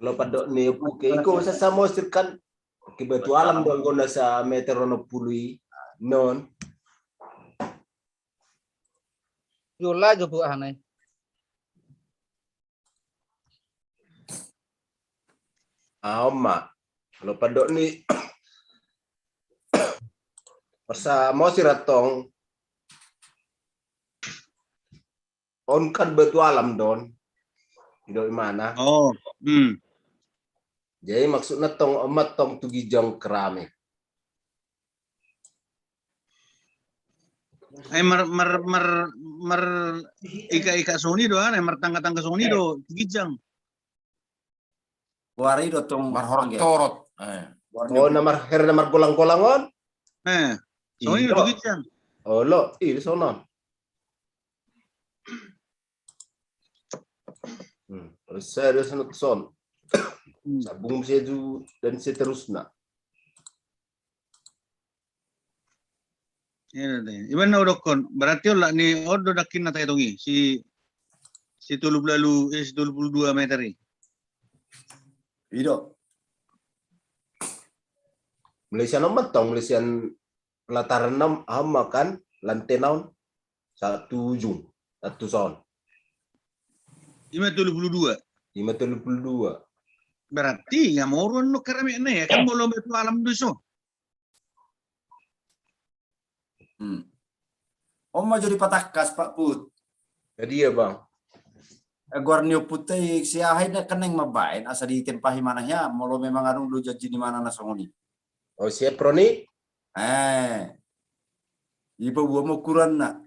Lo padok ni opuke iko sa samosir kan. Oke batu alam do anggo na sa meter onom pulu i. Non. Yola jo bu ahana i. Ah, oma. Lo padok ni. Masa mau siratong. on kan Batu Alam do on. Ido imana. Oh, hmm. Jadi maksudna tong, on ma tong tu ginjang Keramik. Ai mar, mar, mar, mar ika-ika songon i do, ai martangga-tangga songon i do tu ginjang. Goar i do tong marhorot-horot. Eh. Oh, na mar, hera na margolang-golang on. Eh, songon i do tu ginjang. Olo, i songon on. Hmm. Terus saya ada songon. Hmm. Sambung saya tu dan seterusnya. Iba na hudokkon, berarti olat ni on do dangkinna taetong i, si, si tolu pulu ualu, eh, si tolu pulu dua meter i. Ido. Mulai sian on ma tong, mulai sian pelataran na on ma kan, lantena on, sahat tu ujung, sahat tu son. Ima tolu pulu dua. Ima tolu pulu dua. Berarti nga moru on do Keramik na i, kan molo Batu Alam do i so. Hmm. On ma jo dipatangkas, Pak Put. Jadi ya, Bang. Eh, goar ni ompunta i si aha i na kan naeng mambaen, asa ditempahi manang hea, molo memang adong do janji ni manang na songon i. Oh, si Efron i? Eh. Ipaboa ma ukuranna.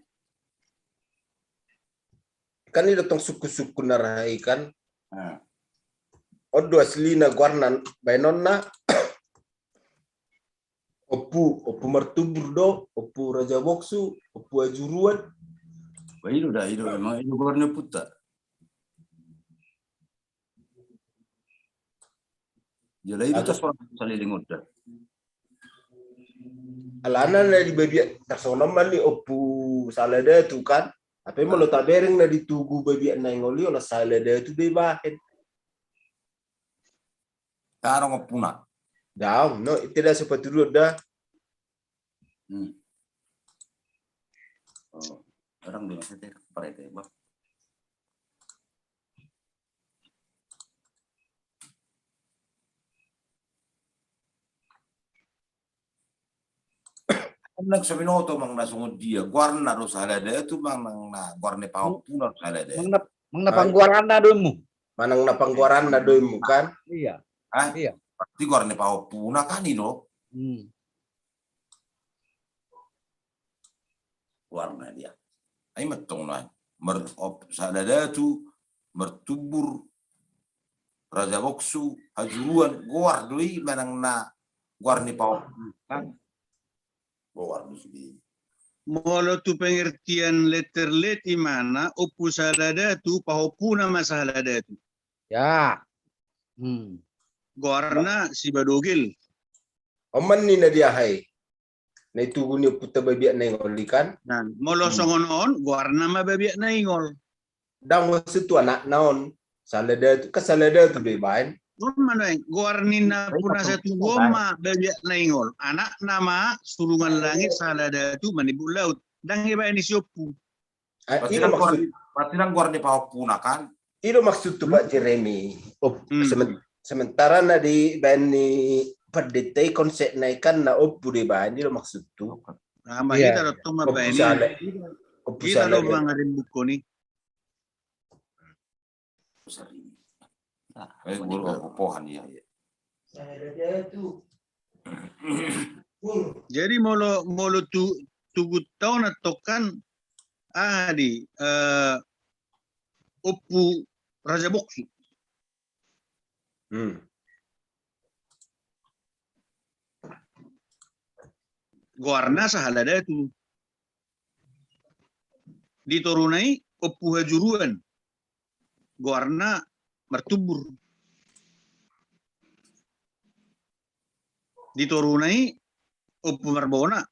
Kan i do tong sungkun-sungkun na ra i kan. Eh. On do aslina goarna baenonna. Ompu, Ompu Martubur do, Ompu Raja Boksu, Ompu Ajuruan. Ba i do da, i do memang i do goar ni ompunta. Jala i do tarsongon saleleng on da. Alana na di babiat tarsongon ma ni Ompu Sahala Datu kan. Tapi molo tabereng na di tugu babiat Naingol i, olat Sahala Datu do ibahen. Tarong ompuna. Daong, no, ite da so patuduhon da. Hmm. Oh, orang belum saya parete, Bang. Nang so binoto manang na songon dia, goarna do Sahala Datu manang na goar ni pahompuna do Sahala Datu. Manang na, manang na panggoaranna do immu. Manang na panggoaranna do immu kan? Iya. Hah? Iya. Berarti goar ni pahompuna kan i do. Hmm. Goarna dia. Ai ma tong na. Mer, Ompu Sahala Datu, Martubur, Raja Boksu, Hajuruan, goar do i manang na goar ni pahompuna. Goar do sude. Molo tu pengertian letter let imana, Ompu Sahala Datu, pahompuna ma Sahala Datu. Ya. Hmm. Goarna Siba Dogel. On ma ni na di aha i. Na i tugu ni ompunta babiat Naingol i kan. Nah, molo songon on, goarna ma babiat Naingol. Ndang maksudhu anakna on Sahala Datu, kan Sahala Datu do ibaen. On ma na i, goar ni nampuna satugu on ma babiat Naingol. Anakna ma Sulungan Langit, Sahala Datu, Manimbul Laut. Ndang ibaen i si ompu. Ah, i do maksud. Berarti ndang goar ni pahompuna kan? I do maksudhu, Pak Jeremy. Sementara na dibaen ni pandita i konsepna i kan na ompu do ibaen, i do maksudhu. Nah, ma hita do tong mambaen i. Ompu Sahala. Hita do mangarimbukkon i. Jadi molo, molo tu, tugu taon antong kan aha di, eh, Ompu Raja Boksu. Hmm. Goarna Sahala Datu. Di toruna i Ompu Hajuruan. Goarna Martubur. Di toruna i Ompu Marbona.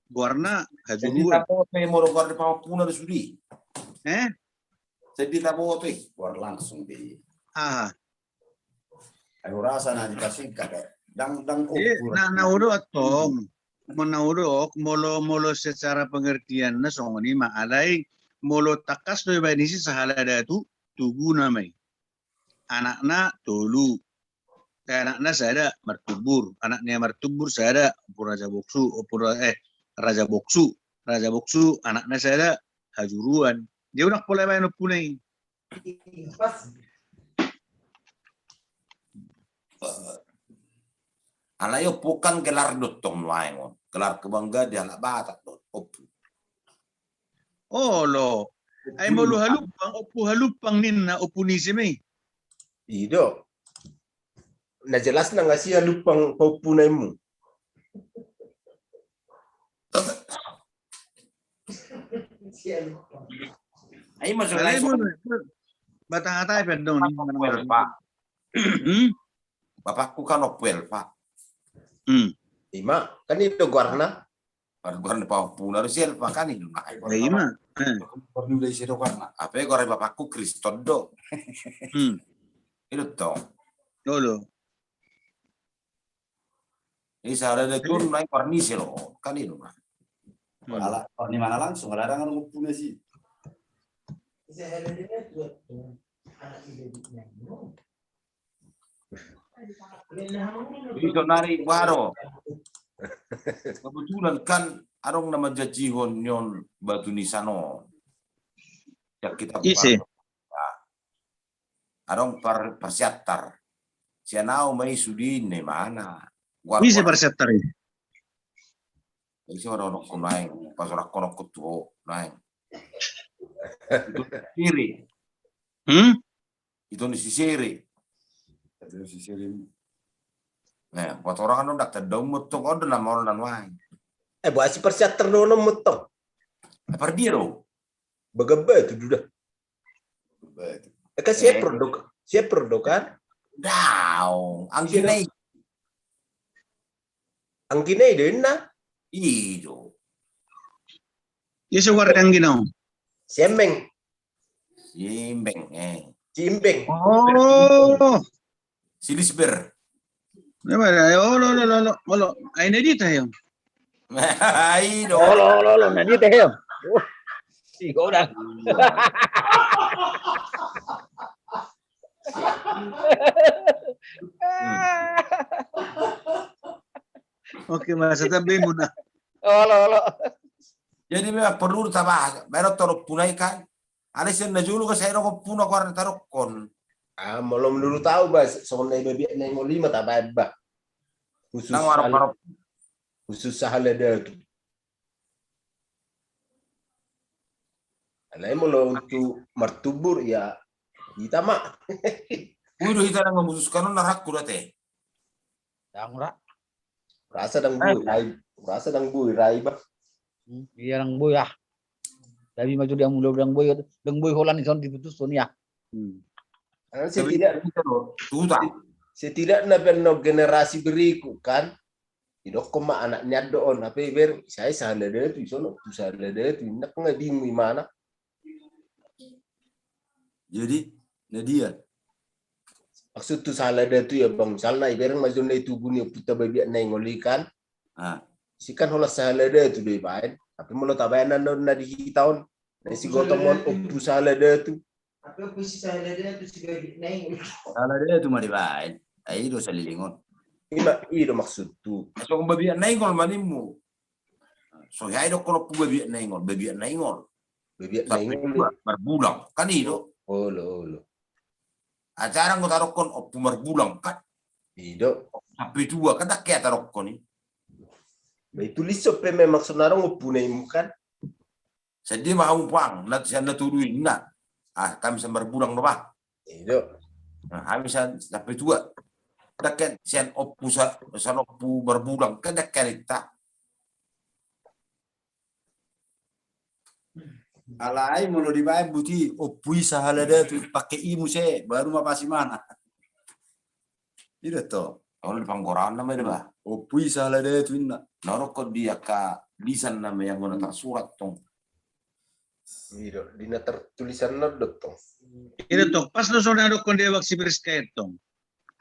Goarna Hajuruan. Jadi tapo pe molo goar ni pahompuna do sude. Eh? Jadi tapo pe goar langsung di. Aha. Ayo rasa na dipasingkat, eh. Ndang, ndang. Iya, na, na hudokkon tong. Molo na hudok, molo, molo secara pengertian na songon i ma, alai molo tangkas do ibaen i si Sahala Datu, tuguna ma i. Anakna tolu. Eh, anakna sada, Martubur. Anak ni Martubur sada, Ompu Raja Boksu, Ompu Ra-, eh, Raja Boksu. Raja Boksu, anakna sada, Hajuruan. Dia unang pola baen ompuna i. Alai ompu kan gelar do tong nuaeng on. Gelar kebanggaan di halak Batak do ompu. Olo. Ai molo Halumpang, ompu Halumpang ninna, ompu ni ise ma i? I do. Na jelas na nga si Halumpang paompuna immu. Ai maksudna Alai so molo, molo, batang hatai pe dong ni. Bapakku kan Elva. Hmm? Bapakku kan Elva. Hmm. Ima, kan i do goarna. Baru goarna paompuna do si Elva kan i do. Nah, Ya, ima. Eh. Baru udah isi do goarna. Apa ya goarna bapakku Kriston do. Hmm. I do tong. Olo. Jadi saudara dia turun naik warnise lo, kan itu kan. Hmm. Ala, warni mana langsung, ala ada ngarung puna sih. Jadi sonari baru. Kebetulan kan adong na manjajihon nion batu nisan on. Ya, kita Ise. Buka. Adong par-, parsiantar. Sian au ma i sude ninna imana. Ise parsiantar i? Ise ma dohonon naeng, pasorakhon tu ho naeng. Itu siri. Hmm? Itu ni si siri. Itu si siri. Nah, buat orang kan udah tedong motong order nama orang dan wain. Eh, buat si parsiantar dohonon motong. Apa dia do? Bagabba itu duda. Eka siap produk, siap produk kan? Daong, angginai. Angginai do inna? Ido. Ise warna angginai? Siembeng. Siembeng, eh. Siembeng. Oh. Silisber. Olo, olo, olo, olo. Ai na dita yo. Ai do. Olo, olo, olo, na dita yo. Si godang. Oke, masa tabe muna. Olo, olo. Jadi memang perlu tabahas. Baru tolong punai kan. Alai sian na jolo kan sai adong ompuna goarna tadokkon. Ah, molo menurut au ba songon na i babiat na i ngoli ma tabaen ba. Khusus sahala datu. Alai molo untuk martubur ya hita ma. Udah hita na memutuskan on na rakku date. Dang ra. Rasa dang boi rai, rasa dang boi rai ba. Iya dang boi ah. Tapi maju dang boi, dang boi, dang boi holan ison diputus on ya. Setidak, setidakna pe annon generasi berikut kan. Didokkon ma anak nian do on, hape ibereng sai sahala datu isono tu sahala datu inna nga bingung imana. Jadi na dia. Maksud tu sahala datu ya bang, misalna ibereng ma jonna i tubu ni ompunta babiat na i ngoli kan. Ah. Si kan holan sahala datu do ibaen. Tapi molo tabaen annon na di hita on. Na si gotong on ompu sahala datu. Sahala datu ma dibaen. Ai do salilingon. Ima i do maksud tu. Songon babiat na i ngol ma nimmu. So hea i dokkon ompu babiat na i ngol, babiat na i ngol. Babiat na i ngol. Marbulang kan i do. Olo, olo. Acara ngot adokkon ompu marbulang kan. I do. Sampe tua kan dang hea tadokkon i. Ba itu lisop pe memang sonarang ompu na i kan. Sadia ma hamu pang, na sian na tudu inna. Ah, kami sian marbulang do bah. Ido. Nah, hami sian sampe tua. Dakkan sian ompu sa-, sian ompu marbulang kan dakkan itta. Alai molo dibaen buti ompu i sahala datu pake i muse baru ma pasi mana. Ido to. Olo di panggoraon nama ido bah. Ompu i sahala datu inna. Na rokkon di angka lisan nama yang gona tarsurat tong. Ido di na tertulisan na do tong. Ido tong pas do songon na dokkon di abang si Priska tong.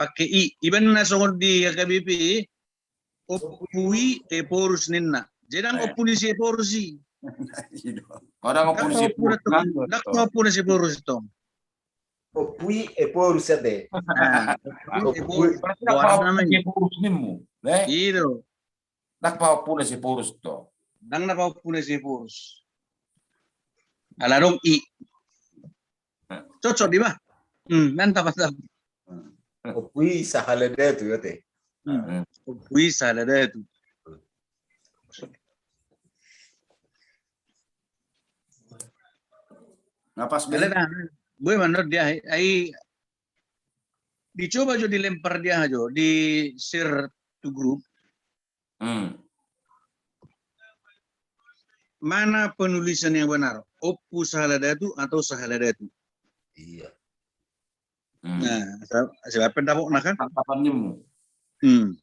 Pake i iban na songon di H K B P. Ompu i Ephorus ninna. Jadi dang ompu ni si Ephorus i. Dang ompu ni si Ephorus tong. Ompu i Ephorus ate. Ompu i Ephorus nimmu. Ido. Dang paompuna si Ephorus tong. Dang na paompuna si Ephorus. Ala adong i. Cocok di ba? Hmm, mantap, mantap. Ompu i sahala datu, ya, te. Hmm. Ompu i sahala datu. Nga pas be. Boi manor dia, ai, dicoba jo dilempar dia jo, di share to group. Hmm. Mana penulisan yang benar? Ompu sahala datu atau sahala datu? Iya. Hmm. Nah, sebab pendapat na kan? Tangkapan nimu. Hmm.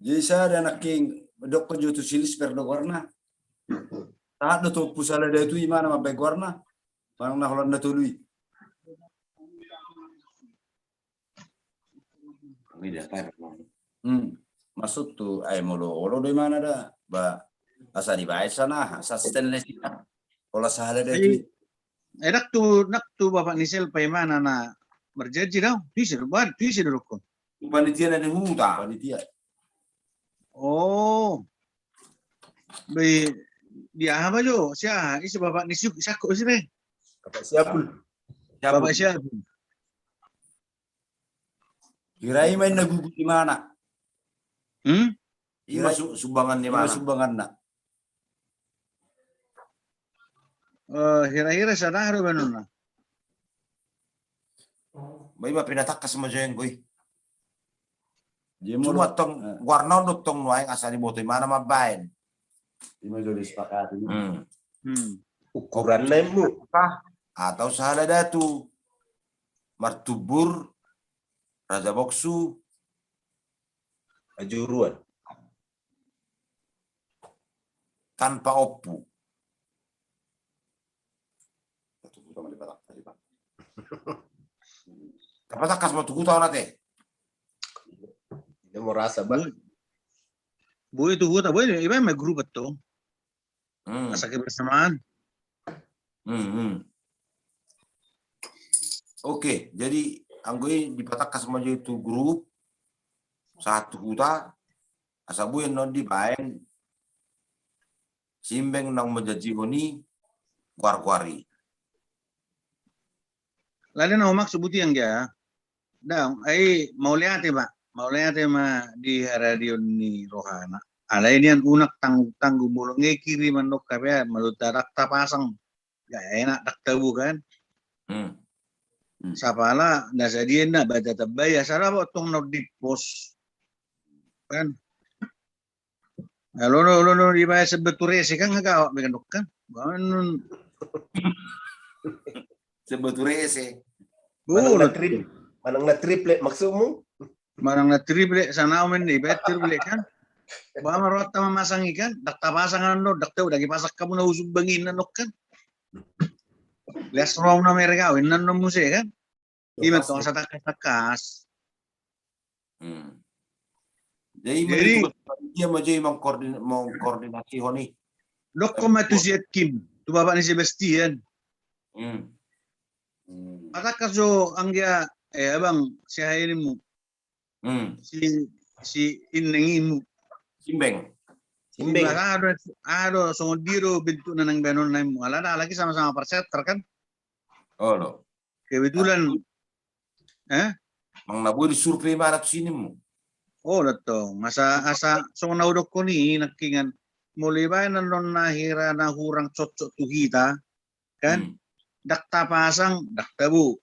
Jadi sada nangkin dok jo tu silis per do goarna. Taat do tu ompu sahala datu i mana mambaen goarna. Manang na holan na tolu i. Hmm. Maksud tu ai molo olo do imana da ba asa dibaen sana sa stainless i. Olo sahala datu i. Enak tu, nak tu bapak ni selpa imana na berjanji dau. Tuise do, tuise do dokon. Panitia na di huta. Panitia. Oh. Be dia aha ba jo? Sia, ise bapak ni siuk, siak ko ise be? Bapak Siapul. Bapak Siapul. Hira i ma inna gugu ni imana. Hmm? Ima sumbangan ni imana. Sumbanganna. Eh, hira-hira sada do baenonna. Ba ima pinatangkas ma jo anggo i. Cuma tong goarna on do tong nuaeng asa diboto imana mambaen. Ima jo disepakati. Hmm. Ukuranna immu. Atau sahala datu. Martubur, Raja Boksu, Ajuruan. Tanpa ompu. Tapatangkas ma tu huta on ate. Dia mau rasa ba. Boi tu huta, boi iba ma grup tu. Hmm. Asa kebersamaan. Hmm, hmm. Oke, jadi anggo i dipatangkas ma jo tu grup, sahat tu huta, asa boi annon dibaen si Imbeng naung manjanjihon i goar-goar i. Lali na umak subuti anggia. Dang, ai mauliate ma, mauliate ma di haradion ni rohana. Alai nian unang tanggung-tanggung molo nge kiriman do H P, molo ndang tapasang, ndang enak, ndang tabo kan. Hmm. Hmm. Sapala na sadia na ba tatambai, asa dapot tong na di pos. Kan. Olo, olo, olo, dibaen sebeturese kan, nga gawat be kan dok kan. Baen sebeturese. Manang na trip, manang na triplek maksudmu? Manang na triplek, sana omen dibaen triplek kan. Ba ma rohanta mamasang i kan, ndang tapasang annon, ndang tabo, ndang dipasang hamu na husumbang i annon kan. Leas roham na mergawin annon muse kan. Ima tong asa tangkas-tangkas. Hmm. Jadi, jadi dia ma jo i mangkoordin-, mangkoordinasihon i. Dokkon ma tu si Etkim, tu bapak ni Sebastian. Hmm. Patangkas jo anggia, eh, abang, si aha inimu. Hmm. Si, si inengimu. Simbeng. Simbeng. Aha do, aha do, songon dia do bentukna nang baenonna immu. Alana lagi sama-sama persetter kan. Olo. Kebetulan. Eh? Manang na boi disurvei ma anak sinimmu. Olo tong. Asa, asa songon na hudokkon i nangkiningan. Molo dibaen annon na hira na hurang cocok tu hita. Kan? Hmm. Ndang tapasang, ndang tabo.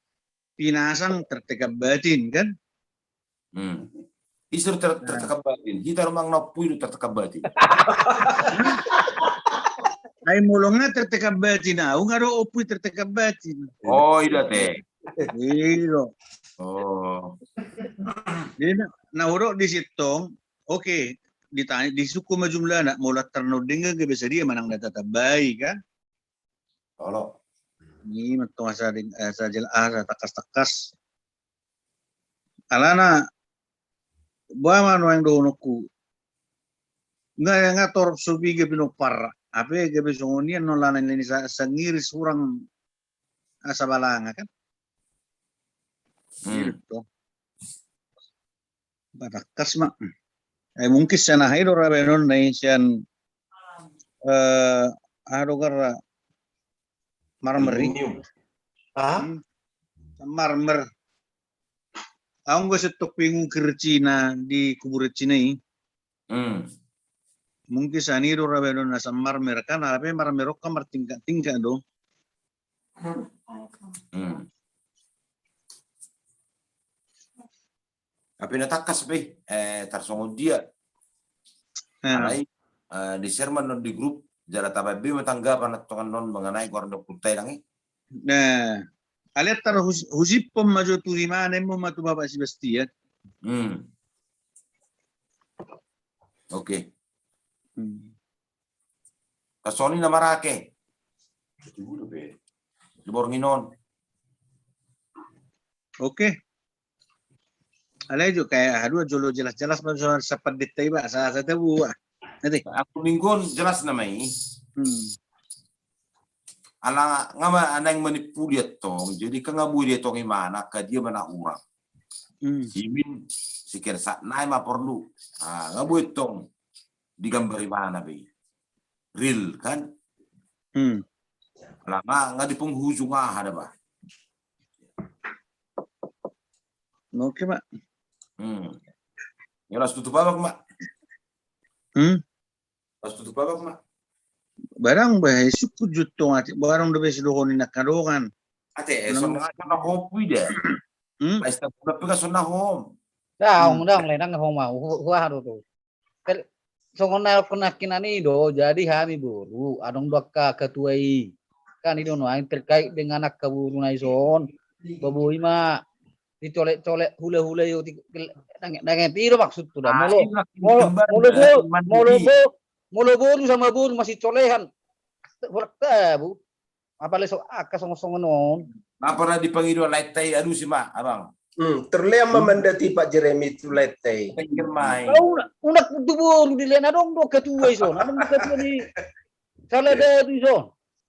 Pinasang tertekan batin kan? Hmm. Ise do ter-, tertekan batin? Hita do manang na ompu i do tertekan batin. Ai molo nga tertekan batin, au nga do ompu i tertekan batin. Oh, i do ate. I do. Oh. Jadi na, na hudok di sintong, oke, ditanya, disungkun ma jumlahna, molo tarnodeng gabe sadia manang na tatambai kan? Olo. Ima tong asa, asa jel-, asa tangkas-tangkas. Alana, boha ma nuaeng dohononku. Nga, nga torop so piga pinompar. Hape gabe songon i annon lana ni sa-, sangiris hurang asa balanga kan. Hmm. Gitu. Patangkas ma. Eh, mungkin sian aha i do ra baenonna i sian, eh, aha do goarna, Marmer i. Aluminium. Ah? Hmm. Marmer. Au nga sentong pingu kiri Cina di kuburan Cina i. Hmm. Mungkin sani do rabe do na sa marmer kan, alai pe marmer on kan martingkat-tingkat do. Hmm. Tapi na tangkas be, eh, tarsongon dia. Hmm. Alai, eh, di share ma non di grup, jala tabaen be ma tanggapan antong annon mengenai goar ni ompunta i dang i. Nah, alai tar hus-, husiphon ma jo tu imana, imana ma tu Bapak Sebastian. Hmm. Oke. Hmm. Tarsongon i na marake. Di borngin on. Oke. Alai jo kayak, aduh, jolo jelas-jelas ma so sapandetta iba, sa, sa tabu, ah. Nanti. Aku minggu on jelas nama i. Hmm. Ala nga ma naeng manipu dia tong, jadi kan nga boi dia tong imana, angka dia mana hurang. Hmm. Simin, si kersat nai ma porlu. Ah, nga boi tong digambar imana be. Real, kan? Hmm. Ala nga, nga di penghujung aha da ba. Oke, Pak. Hmm. Ya, las tutup abang, Pak. Hmm? Las tutup abang, Pak. Barang bah, sukut jutong ati, barang do be sidohon ni nakadongan. Ate, eh, sonang, sonang hom pu ida. Hmm? Pesta bulan pe sonang hom. Daong, hmm, daong, lenang hom mau. Hu-, huaha do tu. Tel-, songon na, songon na nangkinan i do, jadi hami boru, adong do angka ketua i. Kan i do nuaeng terkait dengan angka boru na i son. Baboi ma dicolek-colek hula-hula i, ti-, danget-danget i do maksudku da. Ah, molo, molo, molo boru, molo boru sama boru masih colehan. Holan tabu. Apalagi so angka songon-songon on. Apa na dipangido lae tai, adusi ma, abang. Hmm, terlean ma, hmm, mandati Pak Jeremy tu lae tai. Pikir mai. Au, unang, unang tu boru di lae, adong do ketua i son, adong do ketua ni Saladadu i son.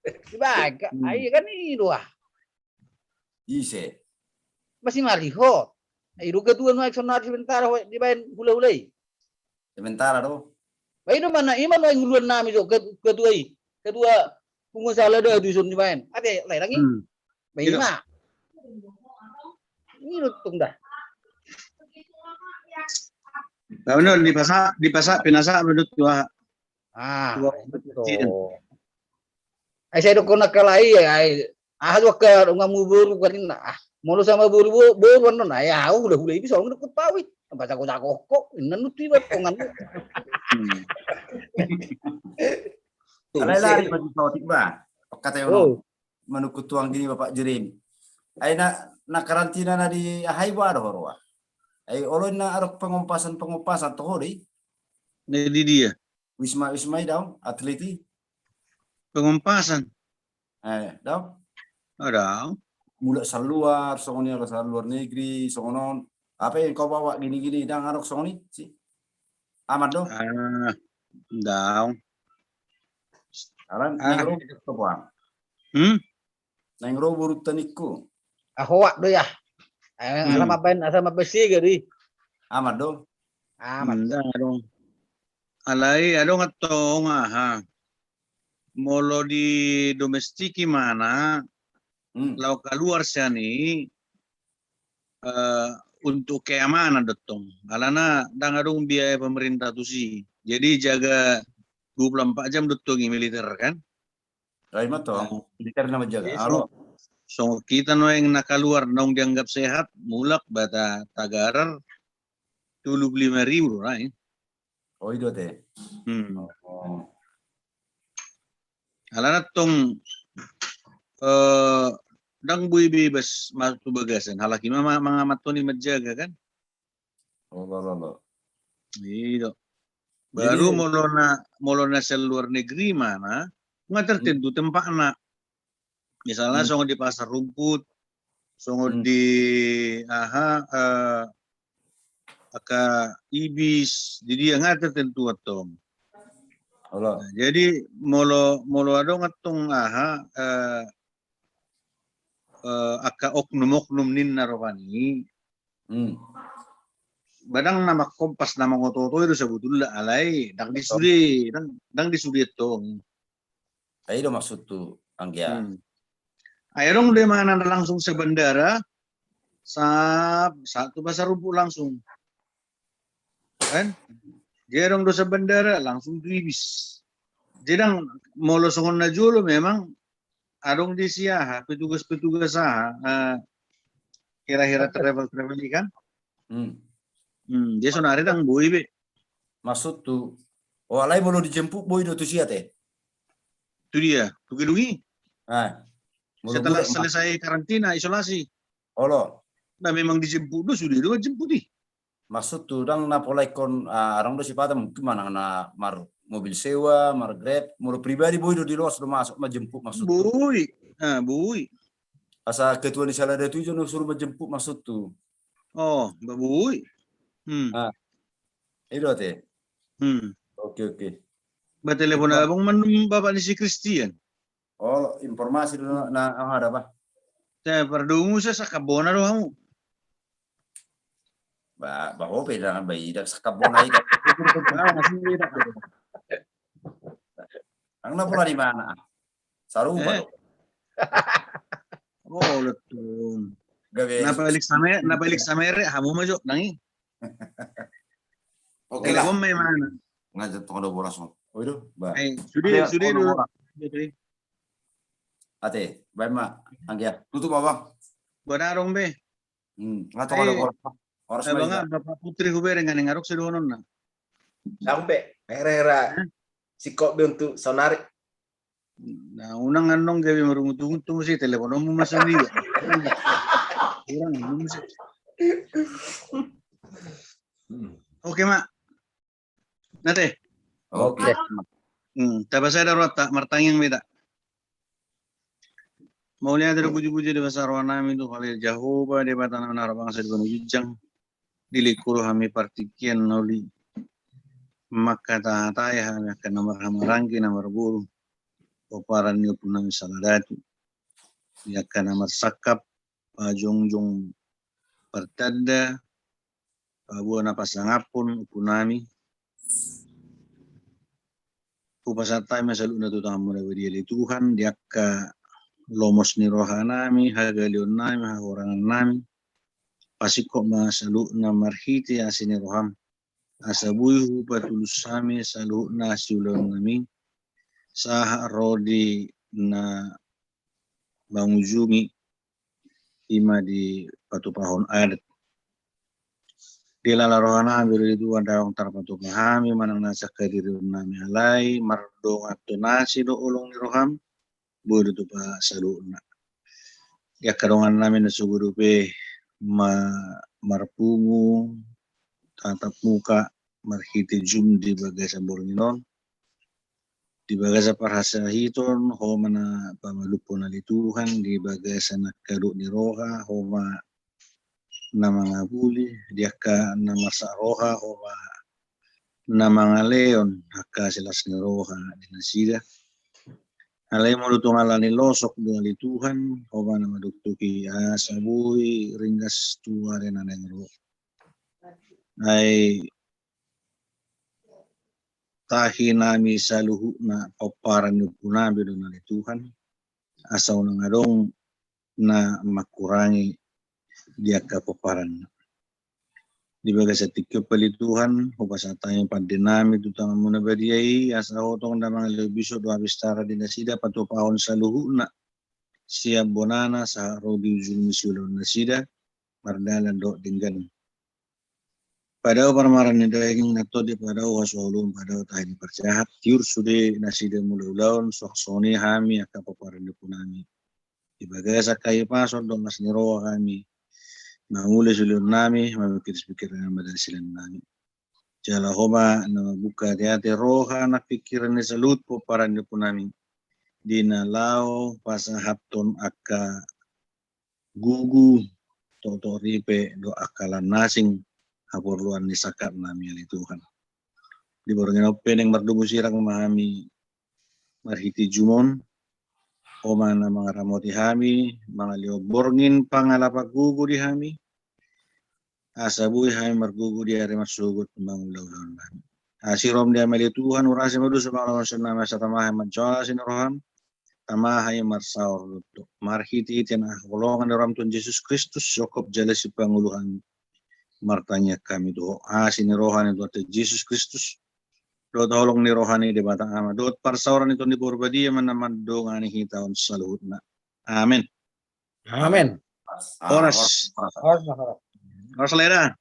Dibaen, hmm, ai kan i do ah. Ise. Masih marihot. Ai do ketua nuaeng sonari sementara ho dibaen hula-hula i. Sementara do. Ba i do mana, i ma nuaeng uluan nami do, ket-, ketua i. Ketua punguan Saladadu i son dibaen. Ate, lae dang i. Hmm. Ba i ma. I do tong da. Ba benar, dipasa, dipasa, pinasa, benar tua. Ah, tua, betul. Ai sai dohonon angka lae, ai, aha do angka donganmu boru kan ninna. Ah, molo sama boru, bo-, boru annon, ai, ah, hula-hula i bisa, au dohonon tu au i. Apa jago-jago ho, ninna nuntu iba donganmu. Hmm. Alai lari ma tu saotik ba. Kata i on. Oh. Manungkun tuang gini Bapak Jeremy. Ai na, na karantina na di aha i ba do ho roa. Ai olo na adong pengompasan-pengompasan toho do i. Na di dia. Wisma, Wisma i daong, atlet i. Pengompasan. Eh, daong. Ah, daong. Mulak saluar, songon i, ala saluar negeri, songon on. Apa yang kau bawa gini-gini, dang adong songon i, si. Aman do? Ah, daong. Alan, ah, naeng ro boru tu, Bang. Hmm? Naeng ro boru tu ningku. Ah, hoak do ya. Eh, hmm, asa mambaen, asa mambaen siga do i. Aman do? Aman. Hmm, daong. Alai, adong antong aha. Molo di domestik imana, hmm, laho kaluar sian i, eh, untuk keamanan do tong. Alana dang adong biaya pemerintah tusi. Jadi jaga dua puluh empat jam do tong i militer kan. Ai ma tong, nah, militer na manjaga. Jadi, alo. Songon hita nuaeng na kaluar naung dianggap sehat, mulak ba ta-, tagarar tolu puluh lima ribu do nai. Oh, i do ate. Hmm. Oh. Alana tong, eh, dang boi bebas masuk tu bagasan. Halak i ma, ma-, mangamat on i manjaga kan. Oh, lo, lo, lo. I do. Jadi, baru molo na, molo na sian luar negeri imana, nga tertentu, hmm, tempatna. Misalna, hmm, songon di Pasar Rumput, songon, hmm, di aha, eh, angka Ibis, di dia nga tertentu antong. Olo. Nah, jadi molo, molo adong antong aha, eh, eh, angka oknum-oknum ninna rupani. Hmm. Ba dang na mangkompas, na mangoto-oto i do sabotulna, alai dang, betul, disude, dang, dang disude antong. Ai do maksudhu, anggia. Hmm. Ai adong do imana na langsung sabandara, sa, sa tu Pasar Rumput langsung. Kan? Dia adong do sabandara, langsung tu Ibis. Jadi ndang, molo songon na jolo memang adong di si aha, petugas-petugas aha, eh, hira-hira travel-travel i kan? Hmm. Hmm, dia sonari ndang boi be. Maksud tu, oh, alai molo dijemput boi do tu sia te? Tu dia, tu gedung i. Ah. Setelah selesai karantina, isolasi. Olo. Nah, memang dijemput do, sude do jemput i. Maksud tu, ndang na pola ingkon, ah, adong do sipata mungkin manang na mar mobil sewa, mar Grab, molo pribadi boi do, dilos do masuk, manjemput maksud tu. Boi. Ah, boi. Asa ketua ni Saladatu i jo na suruh manjemput maksud tu. Oh, ba boi. Hmm. Ah. I do ate. Hmm. Oke, oke. Ba telepon abang mandung bapak ni si Christian. Oh, informasi do na, na ada apa? Te pardomu sa sakabona do hamu. Ba, ba hope na ba ida sakabona ida. Ang na pula di mana? Sarupa do. Oh, letun. Gabe. Na balik samere, na balik samere hamu majo nangi. Oke lah. Telepon mai mana? Ngajak tong ada bola so. Oh, itu, ba. Eh, sude, sude do. Ate, baik ma, anggia. Tutup abang. Gua darong be. Hmm, ngajak tong ada bola. Horas ma. Bapak Putri hubereng ngani ngaruk sedohonon na. Sampe, hera-hera. Sikok be untuk saunari. Nah, unang annon gabe marungut-ungut tu muse teleponmu masa ni. Kurang muse. Oke, Mak. Nate. Oke. Hmm, tapasada rohanta, martangiang be hita. Mauliate do puji-puji di basa roha nami tu ale Jahowa, Debata nami na roham bangsa di banua ginjang. Dilingkuri hami partingkian na uli. Mangkatai hami angka na marhahamaranggi na marboru. Pomparan ni ompu nami Saladatu. Di angka na marsangkap, pajongjong partanda, paboa na pasangaphon ompu nami. Hupasahat hami ma saluhutna tu tanganmu na badia ale Tuhan, di angka lomos ni roha nami, hagaleon nami, hahurangan nami. Pasingkop ma saluhutna marhite asi ni roham. Asa boi hupatulus hami saluhutna siulaon nami. Sahat ro di na mangujungi ima di patupahon adat. Dilala roha nami do ale Tuhan, ndang tarpatupa hami manang na sangkadirion nami, alai mardongan tu na asi do holong ni roham, boi do tupa saluhutna. Di angka dongan nami na so godang pe ma-, marpungu tatap muka marhite Zoom di bagasan borngin on. Di bagasan parhasahiton, ho ma na pamalumhon ale Tuhan, di bagasan angka dohot ni roha, ho ma na mangapuli, di angka na marsak roha, ho ma na mangalehon angka silas ni roha di nasida. Alai molo tung ala ni losok do ale Tuhan, ho ma na mandokdoki asa boi ringgas tu ari na naeng ro. Ai tahi nami saluhutna pomparan ni ompu nami do ale Tuhan, asa unang adong na mangkurangi di angka pomparan. Di bagasan tingki on pe ale Tuhan, hupasahat hami pande nami tu tanganmu na badia i, asa ho tong damang leo bisuk dohot bistara di nasida patupahon saluhutna sian bonana sahat ro di ujung ni siulaon nasida, mardalan dohot denggan. Padao parmaraan ni daging, na tonding padao hasohotan, padao tahi ni parjahat, tiur sude nasida mangula ulaon, suang songon i hami angka pomparan ni ompu nami. Di bagasan hahipason dohot las ni roha hami mangula siulaon nami, mamingkiri-pingkiri na mandalani sian nami. Jala ho ma na mambuka ateate, roha nang pingkiran ni saluhut pomparan ni ompu nami, di na laho pasahathon angka gogo, tohot ripe dohot angka na asing haporluan ni sangkap nami ale Tuhan. Di borngin on pe naeng mardomu sirang ma hami marhite Zoom on, ho ma na mangaramoti hami mangalehon borngin pangalapan gogo di hami, asa boi hami margogo di ari marsogot mangula ulaon nami. Asi roham di hami ale Tuhan, urasi ma dosa pangalaosion nami, asa tama hami manjalo asi ni roham. tama hae marsaor dohot ho. Marhitehite na haholongan ni roham Tuhan Jesus Kristus, sihompa jala sipangoluhan, martangiang hami tu ho. Asi ni roha ni Tuhanta Jesus Kristus, dohot holong ni roha ni Debata Ama, dohot parsaoran ni Tondi Porbadia ma na mandongani hita on saluhutna. Amen. Amen. Ah, horas. Horas. Horas. Horas, Lera.